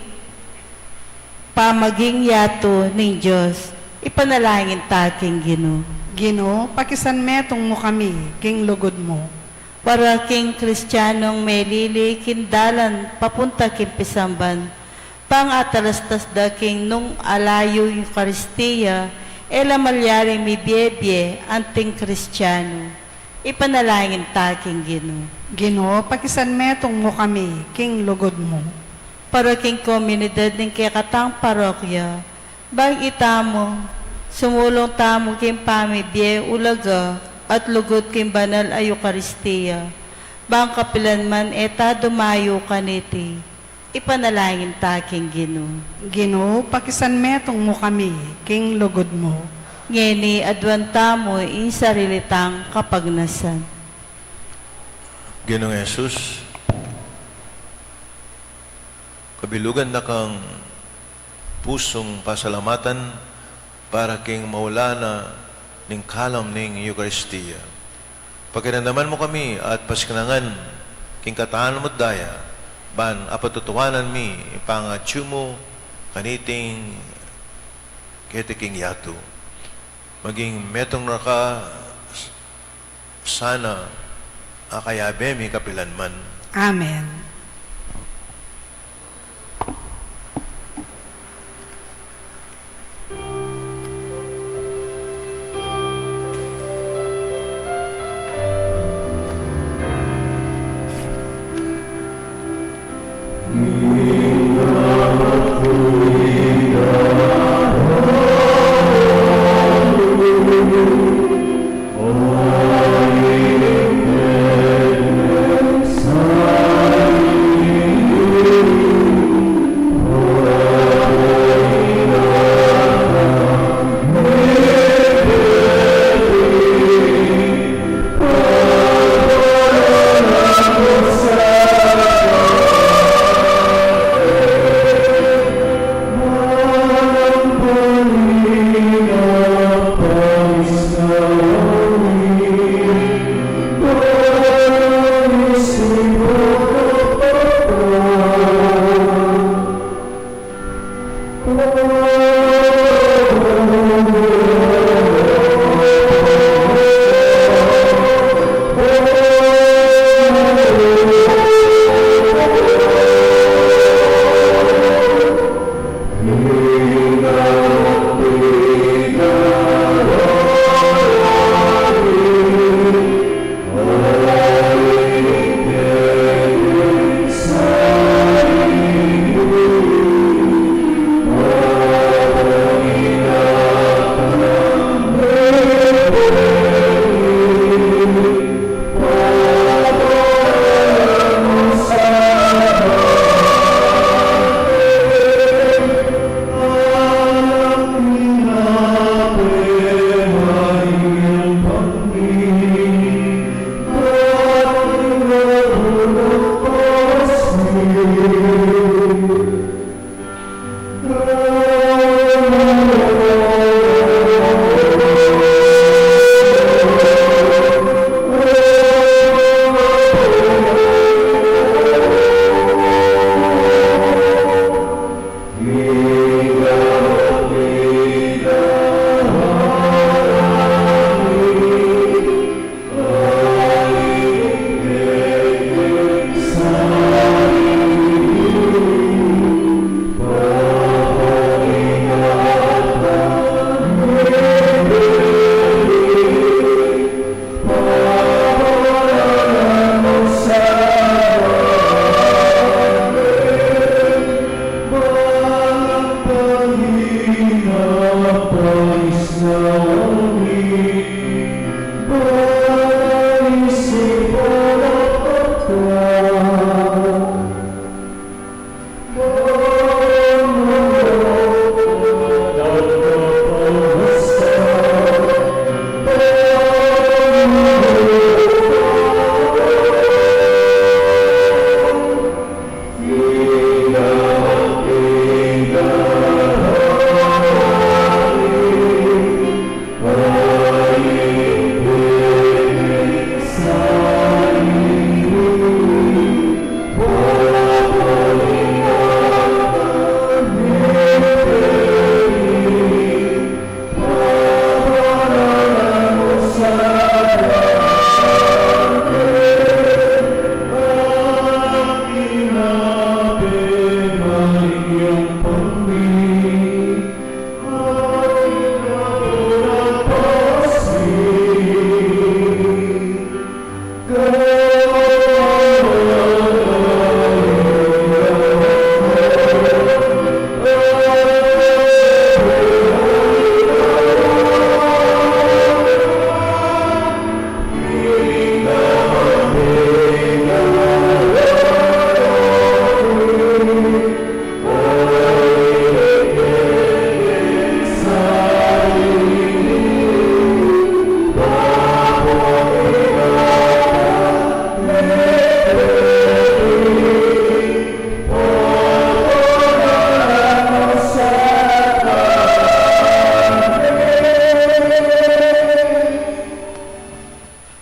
pamaging yatu ning Dios, ipanalangin ta king Ginu. Ginu, pakisanmetung mu kami king lugud mu. Para king Kristianong melili king dalan papunta king pisamban, bang atalastas da king nung alayu Eukaristia, e la malyaring mibie-bie anting Kristiano. Ipanalangin ta king Ginu. Ginu, pakisanmetung mu kami king lugud mu. Para king komunidad ning kekatang parokya, bang itamu, sumulung tamu king pamibie ulaga at lugud king banal a Eukaristia, bang kapilan man e ta dumayu kaniti, ipanalangin ta king Ginu. Ginu, pakisanmetung mu kami king lugud mu. Ngeni aduan tamu ing sarili tang kapagnasan. Ginung Jesus, kabilugan da kang pusung pasalamatan para king maula na ning kalam ning Eukaristia. Pakiramdaman mu kami at pasiknangan king katan mu't daya, ban apatutuanan mi ing pangatyu mu kaniting keti king yatu. Maging metung na ka sana a kayabe mi kapilan man. Amen.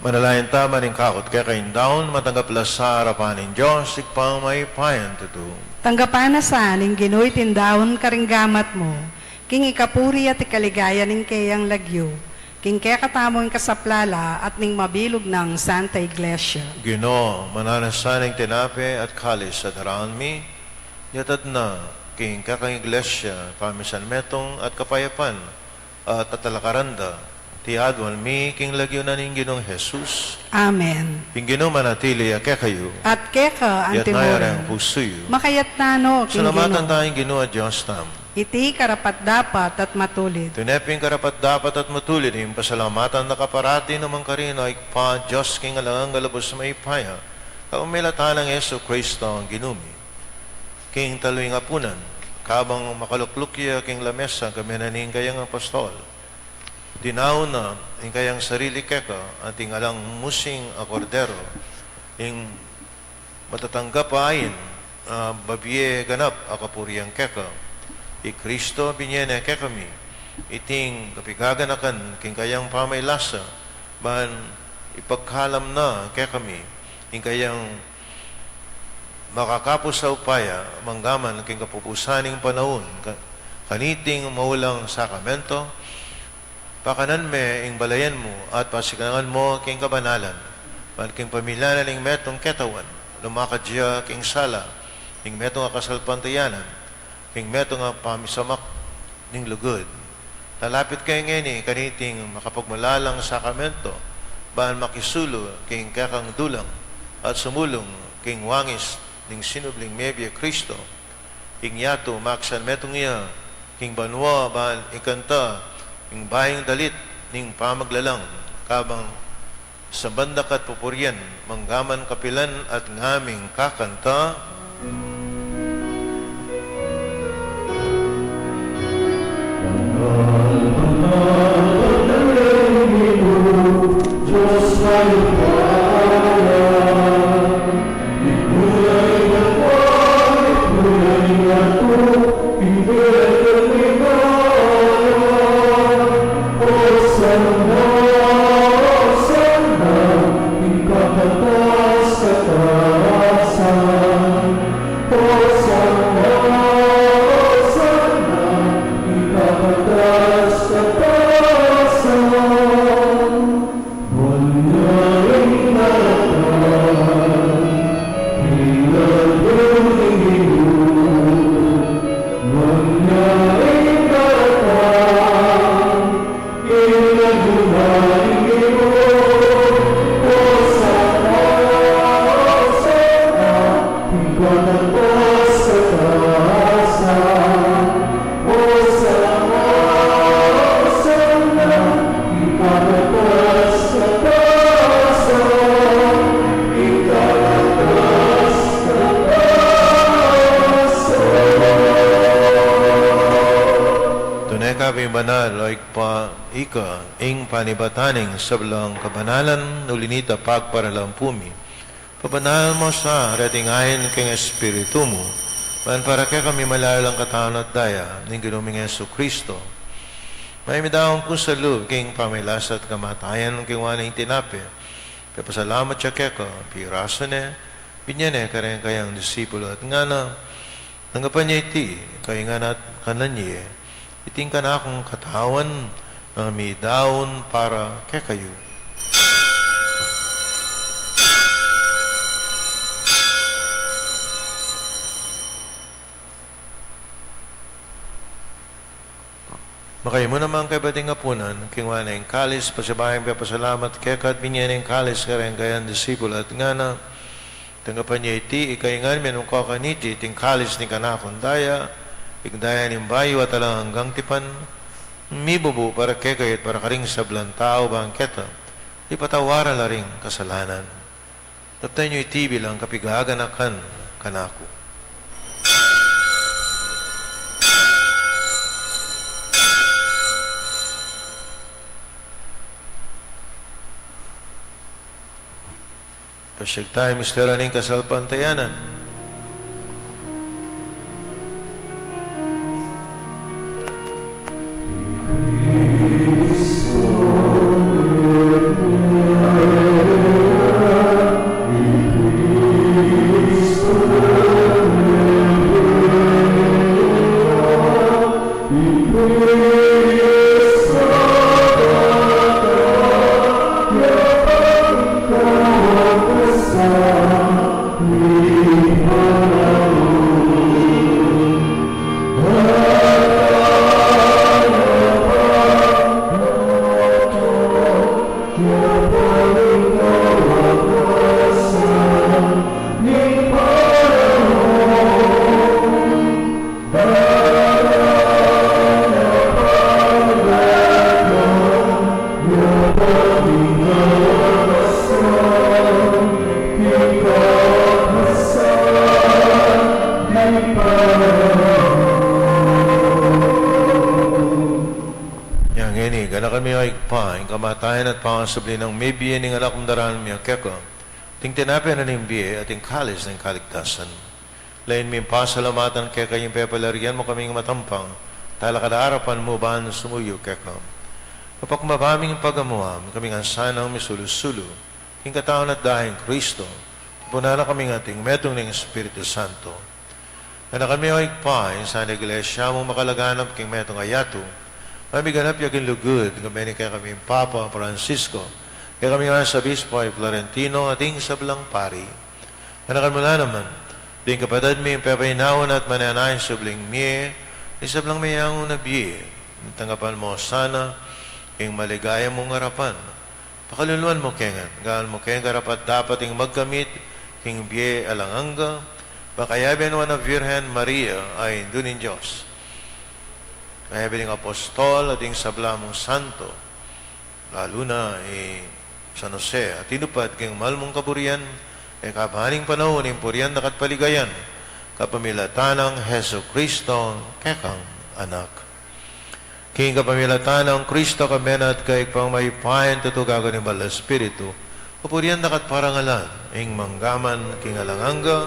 Manalangin ta, ban ing kakut keka ing daun, matanggap la sa arapan ning Dios, Ibpang mayupayang tutu. Tanggapan na sa ning Ginu iting daun karing gamat mu, king ikapuri at ikaligaya ning keyang lagyu, king kekatamung kasaplalan at ning mabilug nang Santa Iglesia. Ginu, mananu na sa ning tinape at kalis a daraun mi, iyatas na king kekang Iglesia pamisan metung at kapayapan, at tatalakaran da, iti adwan mi king lagyu na ning Ginung Jesus. Amen. Ing Ginu manatili ya kekayu. At keka antimurin. Iyatas yu ring pusu yu. Makayatas no king Ginu. Salamatan taya ing Ginu a Dios tamu. Iti karapat-dapat at matulid. Tune pin karapat-dapat at matulid ing pasalamatan da ka parati nukarin, O Ibpa, Dios king alang angga, lubus mayupaya, kapamilatan nang Jesucristo a Ginu mi. King taluing apunan, kabang makalukluk ya king lamesa kami na ning kayang apostol, dinaun na ing kayang sarili keka, anting alang musing a kordero, ing matatanggap a ain a babie ganap a kapurian keka. I Kristo binie ne kekami iting kapigaganakan king kayang pamaylasa, ban ipagkalam na kekami ing kayang makakapus a upaya, manggaman king kapupusan ning panaun, ka-, kaniting maulang sakramento, pakanan me ing balayan mu at pasikangan mu king kabanalan, ban king pamilatan ning metung ketawan, lumakad ya king sala ning metung a kasalpantayanan, king metung a pamisamak ning lugud. Lalapit kaya ngeni kaniting makapagmulalang sakramento, ban makisulu king kekang dulang at sumulung king wangis ning sinubling mebie Kristo. Ing yatu maksan metung ya king banua, ban ikanta ing bayung dalit ning pamaglalang, kabang samban da ka at pupurian, manggaman kapilan at ngaming kakanta. Tune ka pin banal, O Ibpa, ika ing panibatan ning sablang kabanalan, uli na nita pagparalampu mi. Pabanalan mu sa reting ain king Espiritu mu, ban para kekami malalang katawan at daya ning Ginu ming Jesucristo. Mayap mi daun pu sa lub king pamaylasa at kamatayan, king wani ning tinape, pepasalamat ya keka, pirasu ne, binie ne karing kayang disipulu at ngana: Tanggapan ye iti, kayu ngan at kanan ye, iti ing kanakung katawan, a midaun para kekayu. Kaymu naman kaybat ing apunan, kinua ne ing kalis, pasibayu yang pepasalamat keka at binye ne ing kalis kareng kayang disipulo at ngana: Tanggapan ye iti, ikayu ngan minum kayu kaniti, iti ing kalis ning kanakung daya, ing daya ning bayu at alang anggang tipan, mibubu para kekayu at para karing sablang tau, bang keta ipatawaran la ring kasalanan. Daptan yu iti bilang kapigaganakan kanaku. Pasyag taya ing misteryu ning kasalpantayanan. Yang ini, ganakan mi, o Ibpa, ing kamatayan at pangasubli nang mebie ning Anak mung daraun mi keka, ing tinape na ning bie at ing kalis ning kaligtasan. Lain ming pasalamatan keka ing pepalyarian mu kaming matampang talakad king arapan mu ban sumuyu keka. Pakumbaba ming pagamuan, kaming ngan sanang misulu-sulu king katawan at daya nang Kristo, tipunan na kaming ating metung ning Espiritu Santo. Ganakan mi, o Ibpa, ing sana Iglesia mung makalaganap king metung a yatu, mamiganap ya king lugud, kambe ning kekaming Papa Francisco, kekaming Arsobispo Florentino, at ing sablang pari. Ganakan mu la naman ding kapatad ming pepainawa na at manenaya king subling mie, ing sablang meyangu na bie, tanggapan mu sana king maligaya mung arapan. Pakaluluan mu kami ngan, gawan mu kaming karapat-dapat ding magkamit king bie alang angga, makayabe ning Nuan a Virgen Maria a Indu ning Dios, kayabe ding apostol at ding sabla mung santo, lalu na i San Jose, a tinupad king mal mung kaburian, e kabang ning panaun ing purian da ka at paligayan, kapamilatan nang Jesucristo, kekang Anak. King kapamilatan nang Kristo, kambe na at keka ing Ibpang mayupaya, tutu gaga ning Banal a Espiritu, kapurian da ka at parangalan, ing mangga man king alang angga.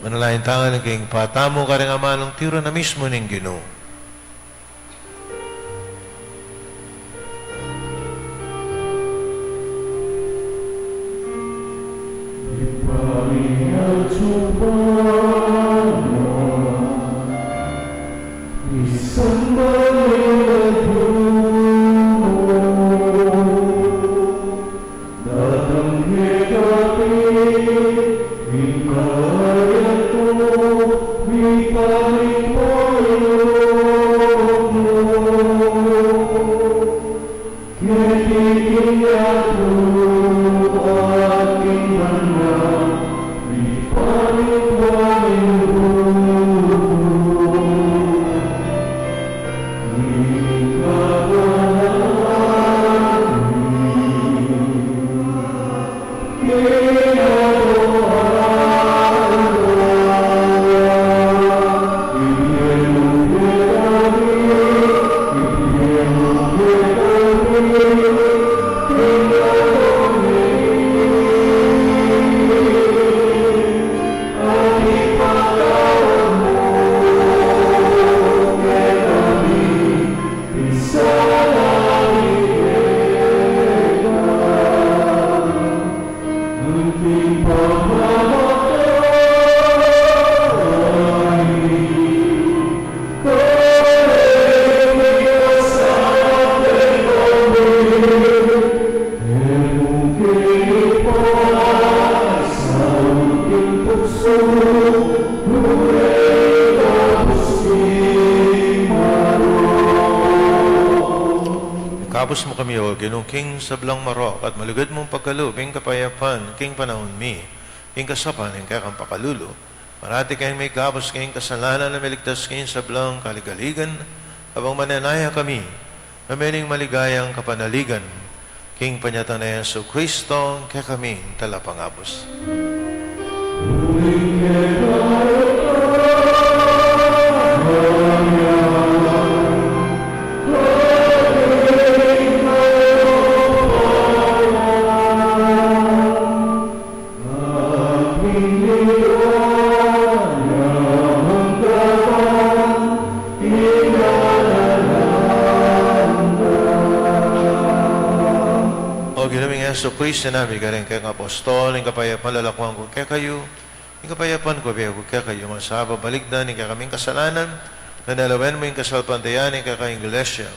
Manalangin tamu king patamu karing amanung tiru na mismu ning Ginu. Kabus mu kami, O Ginu, king sablang marok, at malugud mung pagkalub ing kapayapan king panaun mi, king kasaupan ning kekang pakalulu. Parati keng migabus king kasalanan, at miligtas king sablang kaligaligan, abang manenaya kami, amen, ing maligayang kapanaligan king panyatang nang Jesucristo, kekaming talapangabus. O Ginu ming Jesucristo, sinabi mu karing kekang apostol, ing kapayapan lalakuan ku kekayu, ing kapayapan ku bie ku kekayu. Masababalikdan ing kekaming kasalanan, nune lawen mu ing kasalpantayanan ning kekang Iglesia.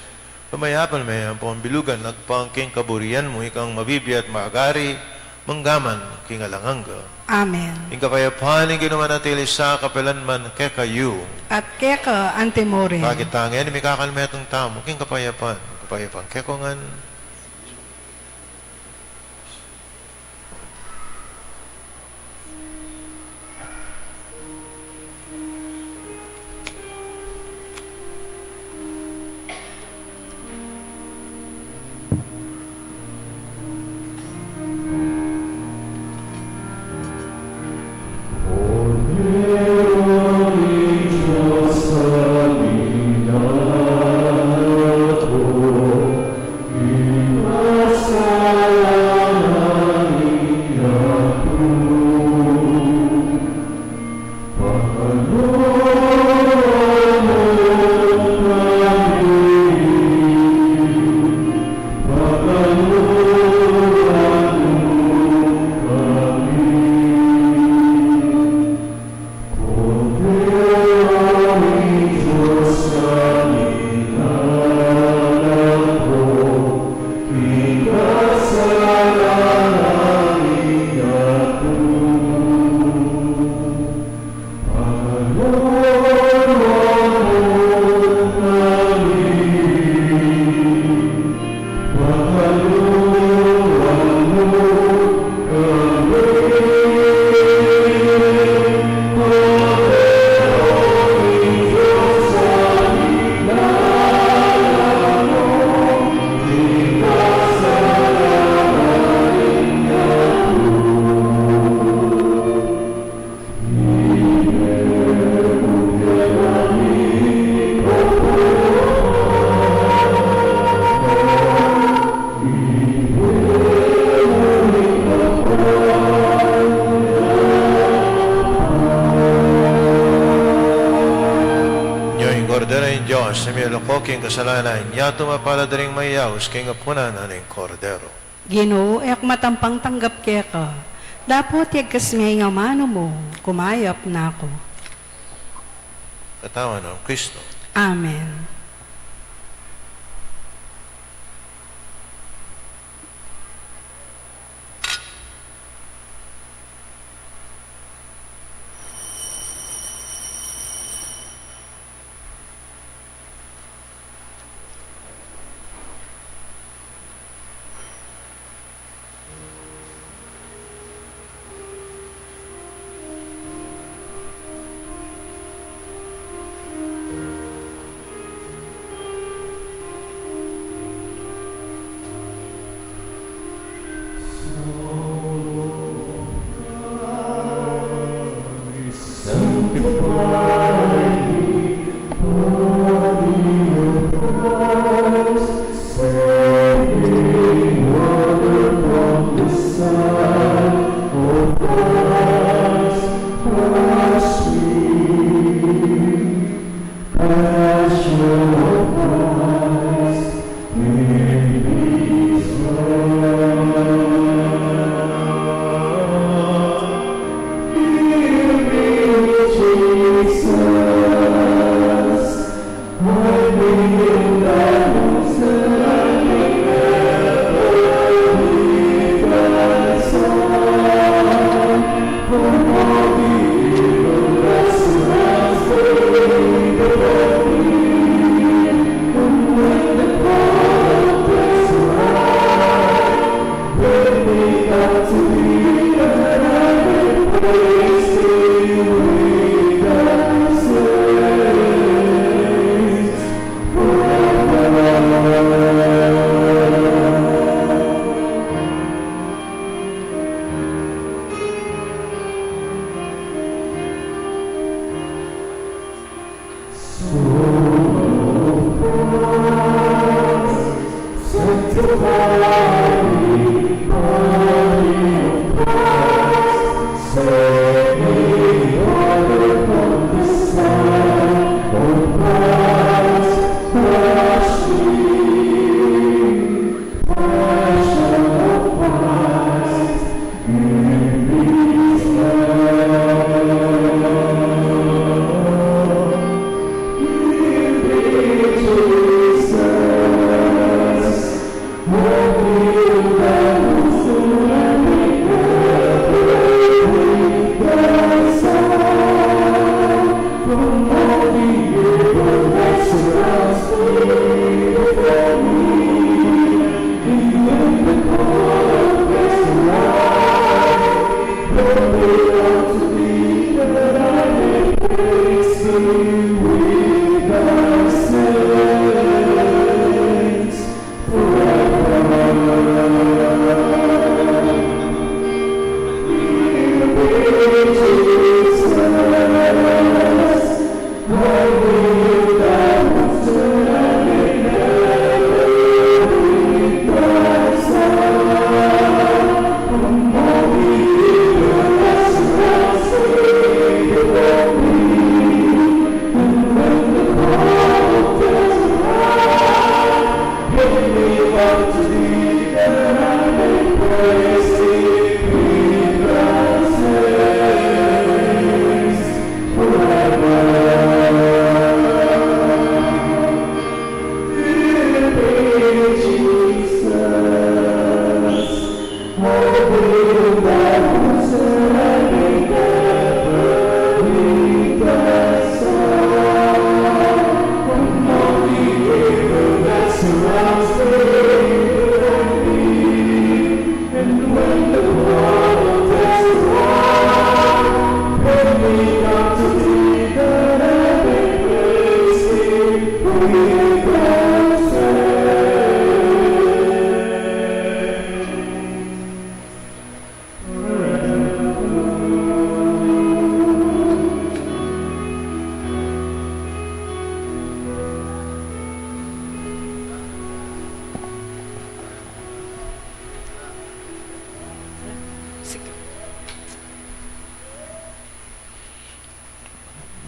Lumayapan me ampong bilugan agpang king kaburian mu, ikang mabibie at magari, mangga man king alang angga. Amen. Ing kapayapan ning Ginu manatili sa kapilan man kekayu. At keka anti mu rin. Pakit tang ngeni mikakalmetung tamu king kapayapan. Kapayapan kekongan. Nya ing Kordero ning Dios, a milalako king kasalanan ning yatu. Mapalad ding mayayaus king apunan ning Kordero. Ginu, e ku matampang tanggap keka, dapot yagkas me ing amanu mu, kumayap na ku. Katawan nang Kristo. Amen.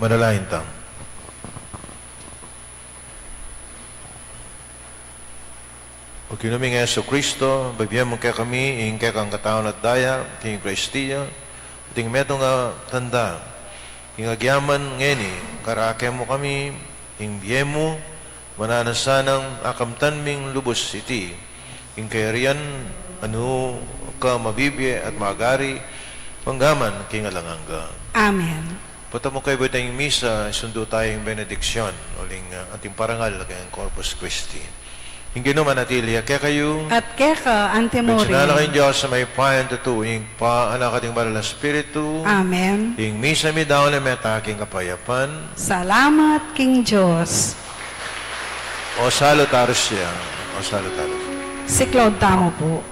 Manalangin tamu. O Ginu ming Jesucristo, bibie mu kekami ing kekang katawan at daya, king Eukaristia, at ing metung a tanda, ing agyaman ngeni, karake mu kami, ing bie mu, mananu sanang akamtan ming lubus iti, ing kayarian a nu ka mabibie at magari, mangga man king alang angga. Amen. Patamu kay buta ing misa, isundu tayu ing benediksyon, uling, ah, ating parangal keng Corpus Christi. Ing Ginu manatili ya kekayu. At keka antimurin. Bendisyunan na kayong Diyos a mayupaya, tutu, ing Ibpa, Anak, at ing Banal a Espiritu. Amen. Ing misa midaun la meta king kapayapan. Salamat king Diyos. O salutaris ya. O salutaris. Siklaud tamu pu.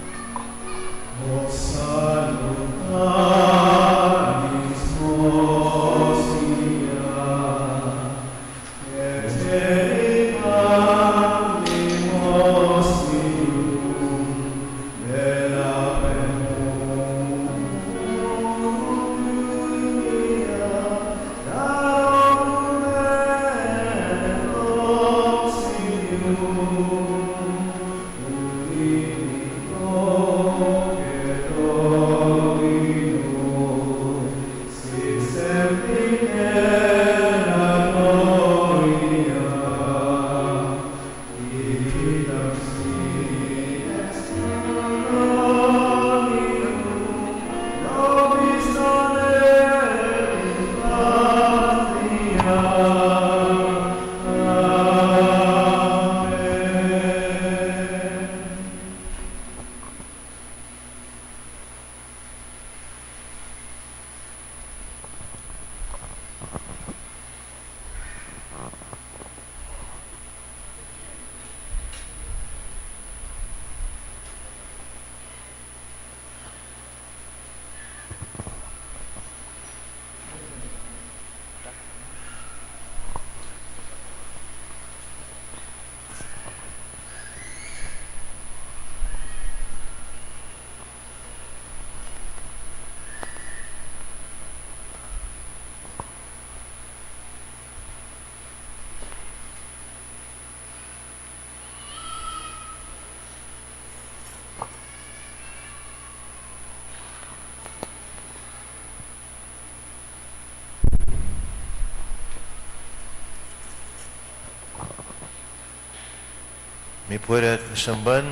Mipurit misamban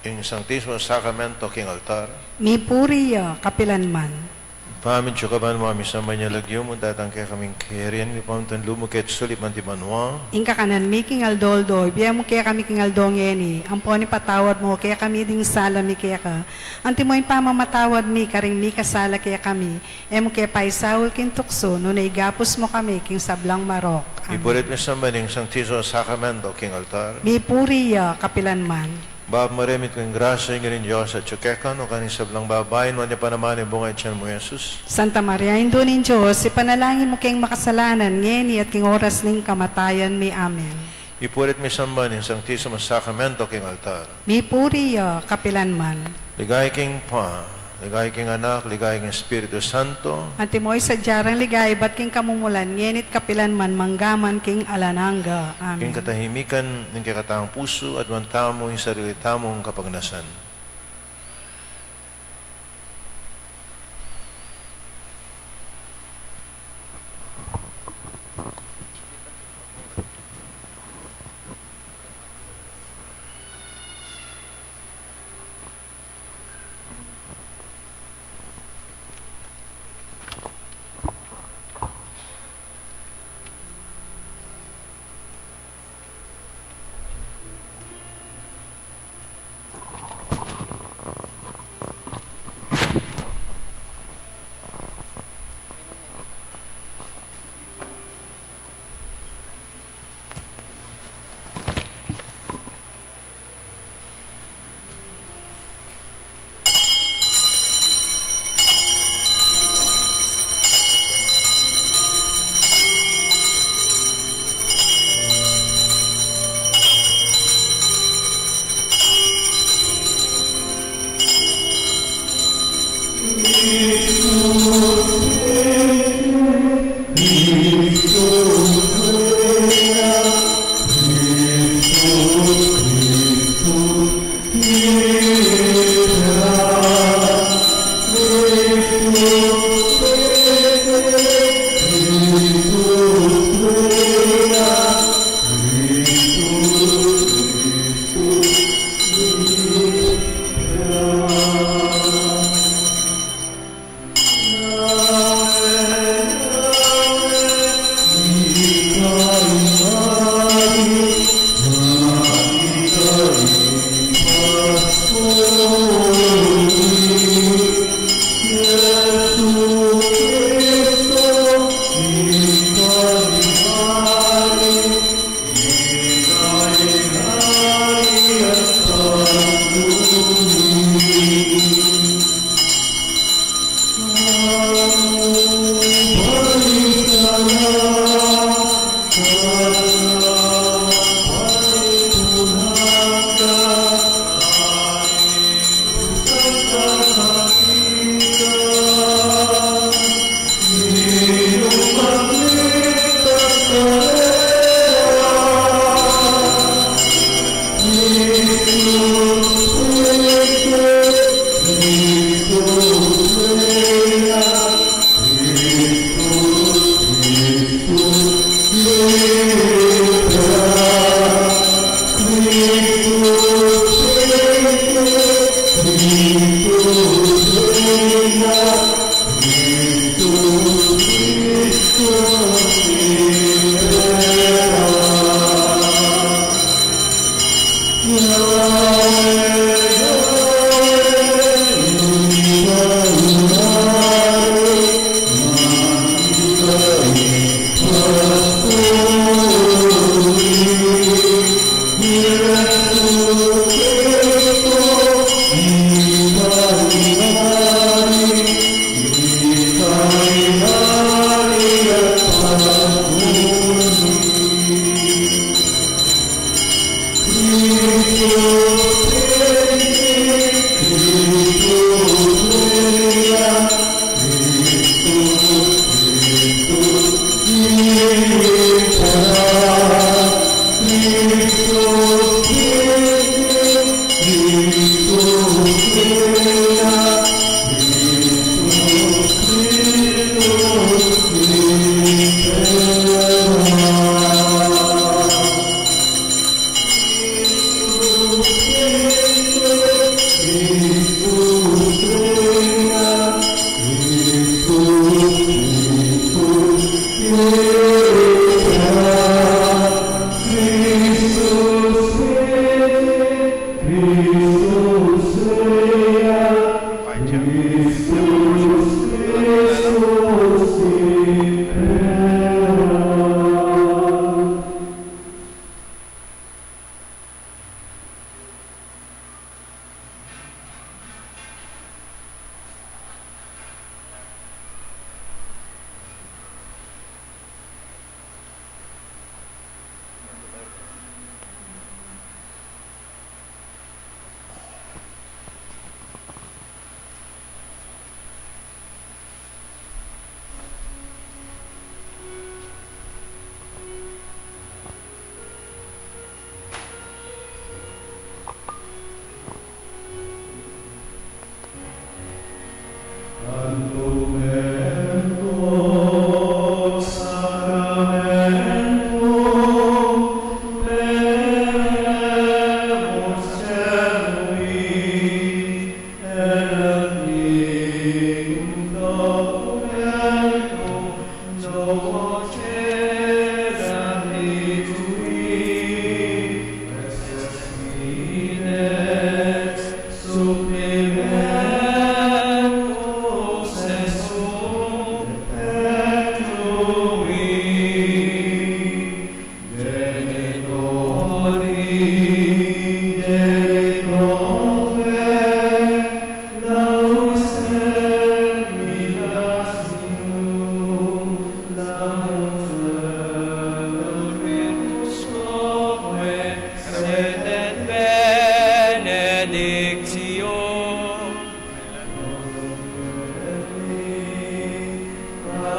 ing Santisimo Sakramento king altar. Mipuri ya kapilan man. Ibpa mi, atiu ka banua, misamban ya ing lagyu mu, datang kekami ing kayarian mu, mipamintuan ing lub mu keti sulip anti banua. Ing kakanan mi king aldo-aldo ibie mu kekami king aldo ngeni, ampon ipatawad mu kekami ding sala mi keka, anti mo ing pamamatawad mi karing mikasala kekami. E mu ke paisaul king tuksu, nune ikabus mu kami king sablang marok. Amen. Mipurit misamban ing Santisimo Sakramento king altar. Mipuri ya kapilan man. Bapa mi, maremit ka king grasya, ing Ginung Dios atiu keka, nukarin ing sablang babai nuan ya pa naman ing bunga ning tiyan mu, Jesus. Santa Maria, Indu ning Dios, ipanalangin mu keng makasalanan, ngeni at king oras ning kamatayan mi. Amen. Mipurit misamban ing Santisimo Sakramento king altar. Mipuri ya kapilan man. Ligaya king Ibpa, ligaya king Anak, ligaya king Espiritu Santo. Antimo ing sadya rang ligaya ibat king kamumulan, ngeni't kapilan man, manggaman king alang angga. Amen. Ing katahimikan ning kekatang pusu, aduan tamu ing sarili tamung kapagnasan.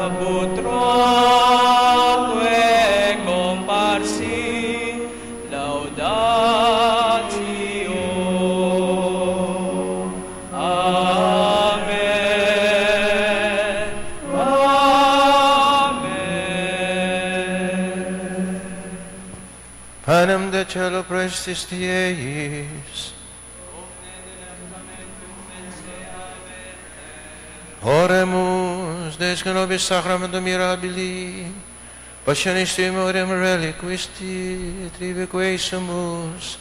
Ab utroque comparsi laudatio. Amen. Amen. Panem de celo prestis tieis. Oremus. Deus, qui nobis sacramentum mirabili, passionis tuae, memoriam reliquisti, trivique sumus,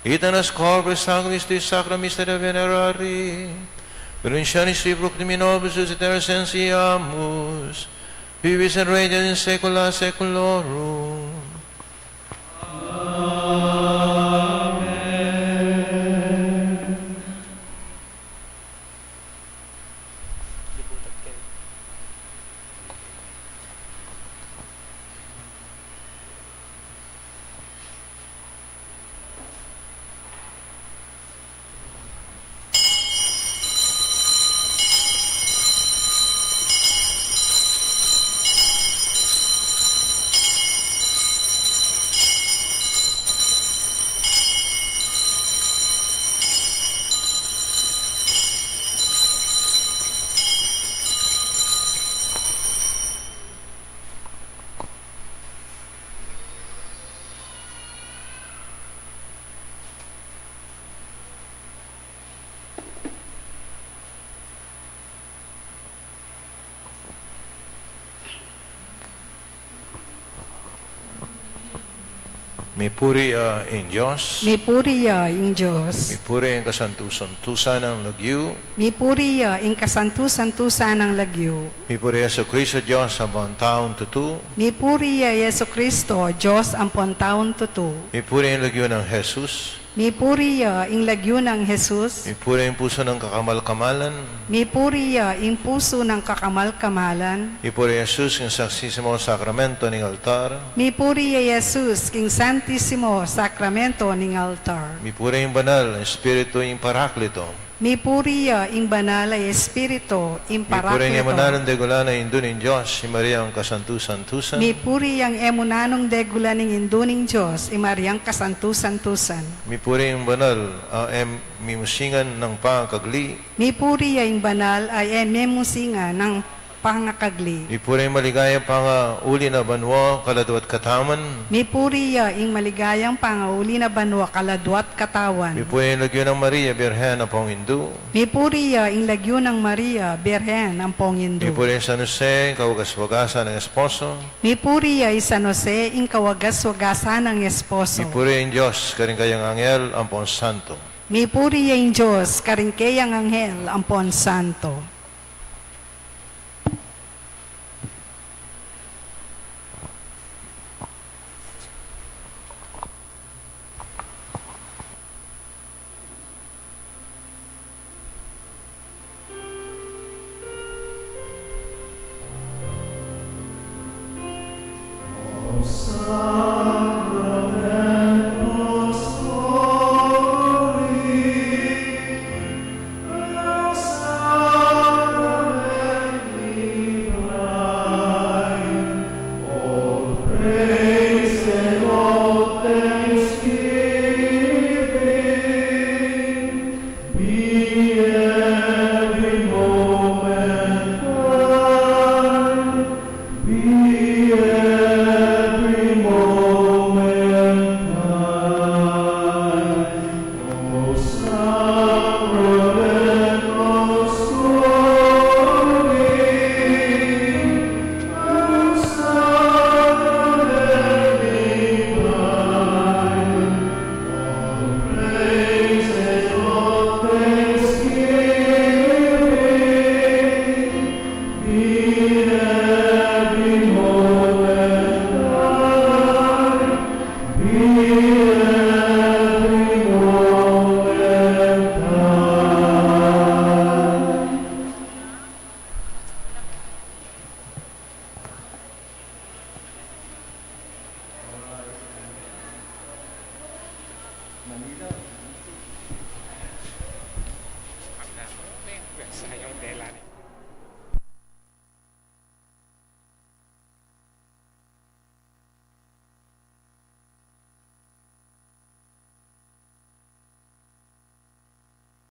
itenas corporis et sanguinis tui sacra mysteria venerari, per missione Christi proclami nobis et te recensiemus, qui vivis et regnat in saecula saeculorum. Amen. Mipuri ya ing Dios. Mipuri ya ing Dios. Mipuri ing kasantu-santusan nang lagyu. Mipuri ya ing kasantu-santusan nang lagyu. Mipuri ya Jesucristo, Dios ampong taung tutu. Mipuri ya Jesucristo, Dios ampong taung tutu. Mipuri ya ing lagyu nang Jesus. Mipuri ya ing lagyu nang Jesus. Mipuri ya ing pusu nang kakamal-kamalan. Mipuri ya ing pusu nang kakamal-kamalan. Mipuri ya Jesus, king Santisimo Sakramento ning altar. Mipuri ya Jesus, king Santisimo Sakramento ning altar. Mipuri ya ing banal a Espiritu, ing Parakleto. Mipuri ya ing banal a Espiritu, ing Parakleto. Mipuri ya ing e mu nanung degulan a Indu ning Dios, i Mariang kasantu-santusan. Mipuri ya ing e mu nanung degulan ing Indu ning Dios, i Mariang kasantu-santusan. Mipuri ya ing banal a e mimusingan nang pangakagli. Mipuri ya ing banal a e mimusingan nang pangakagli. Mipuri ya ing maligayang pangauli na banua kaladwa't katawan. Mipuri ya ing maligayang pangauli na banua kaladwa't katawan. Mipuri ya ing lagyu nang Maria, Birhen ampong Indu. Mipuri ya ing lagyu nang Maria, Birhen ampong Indu. Mipuri ya ing San Jose, kawagas-wagasan nang esposo. Mipuri ya i San Jose, ing kawagas-wagasan nang esposo. Mipuri ya ing Dios, karing kayang anghel ampong santo. Mipuri ya ing Dios, karing keyang anghel ampon santo.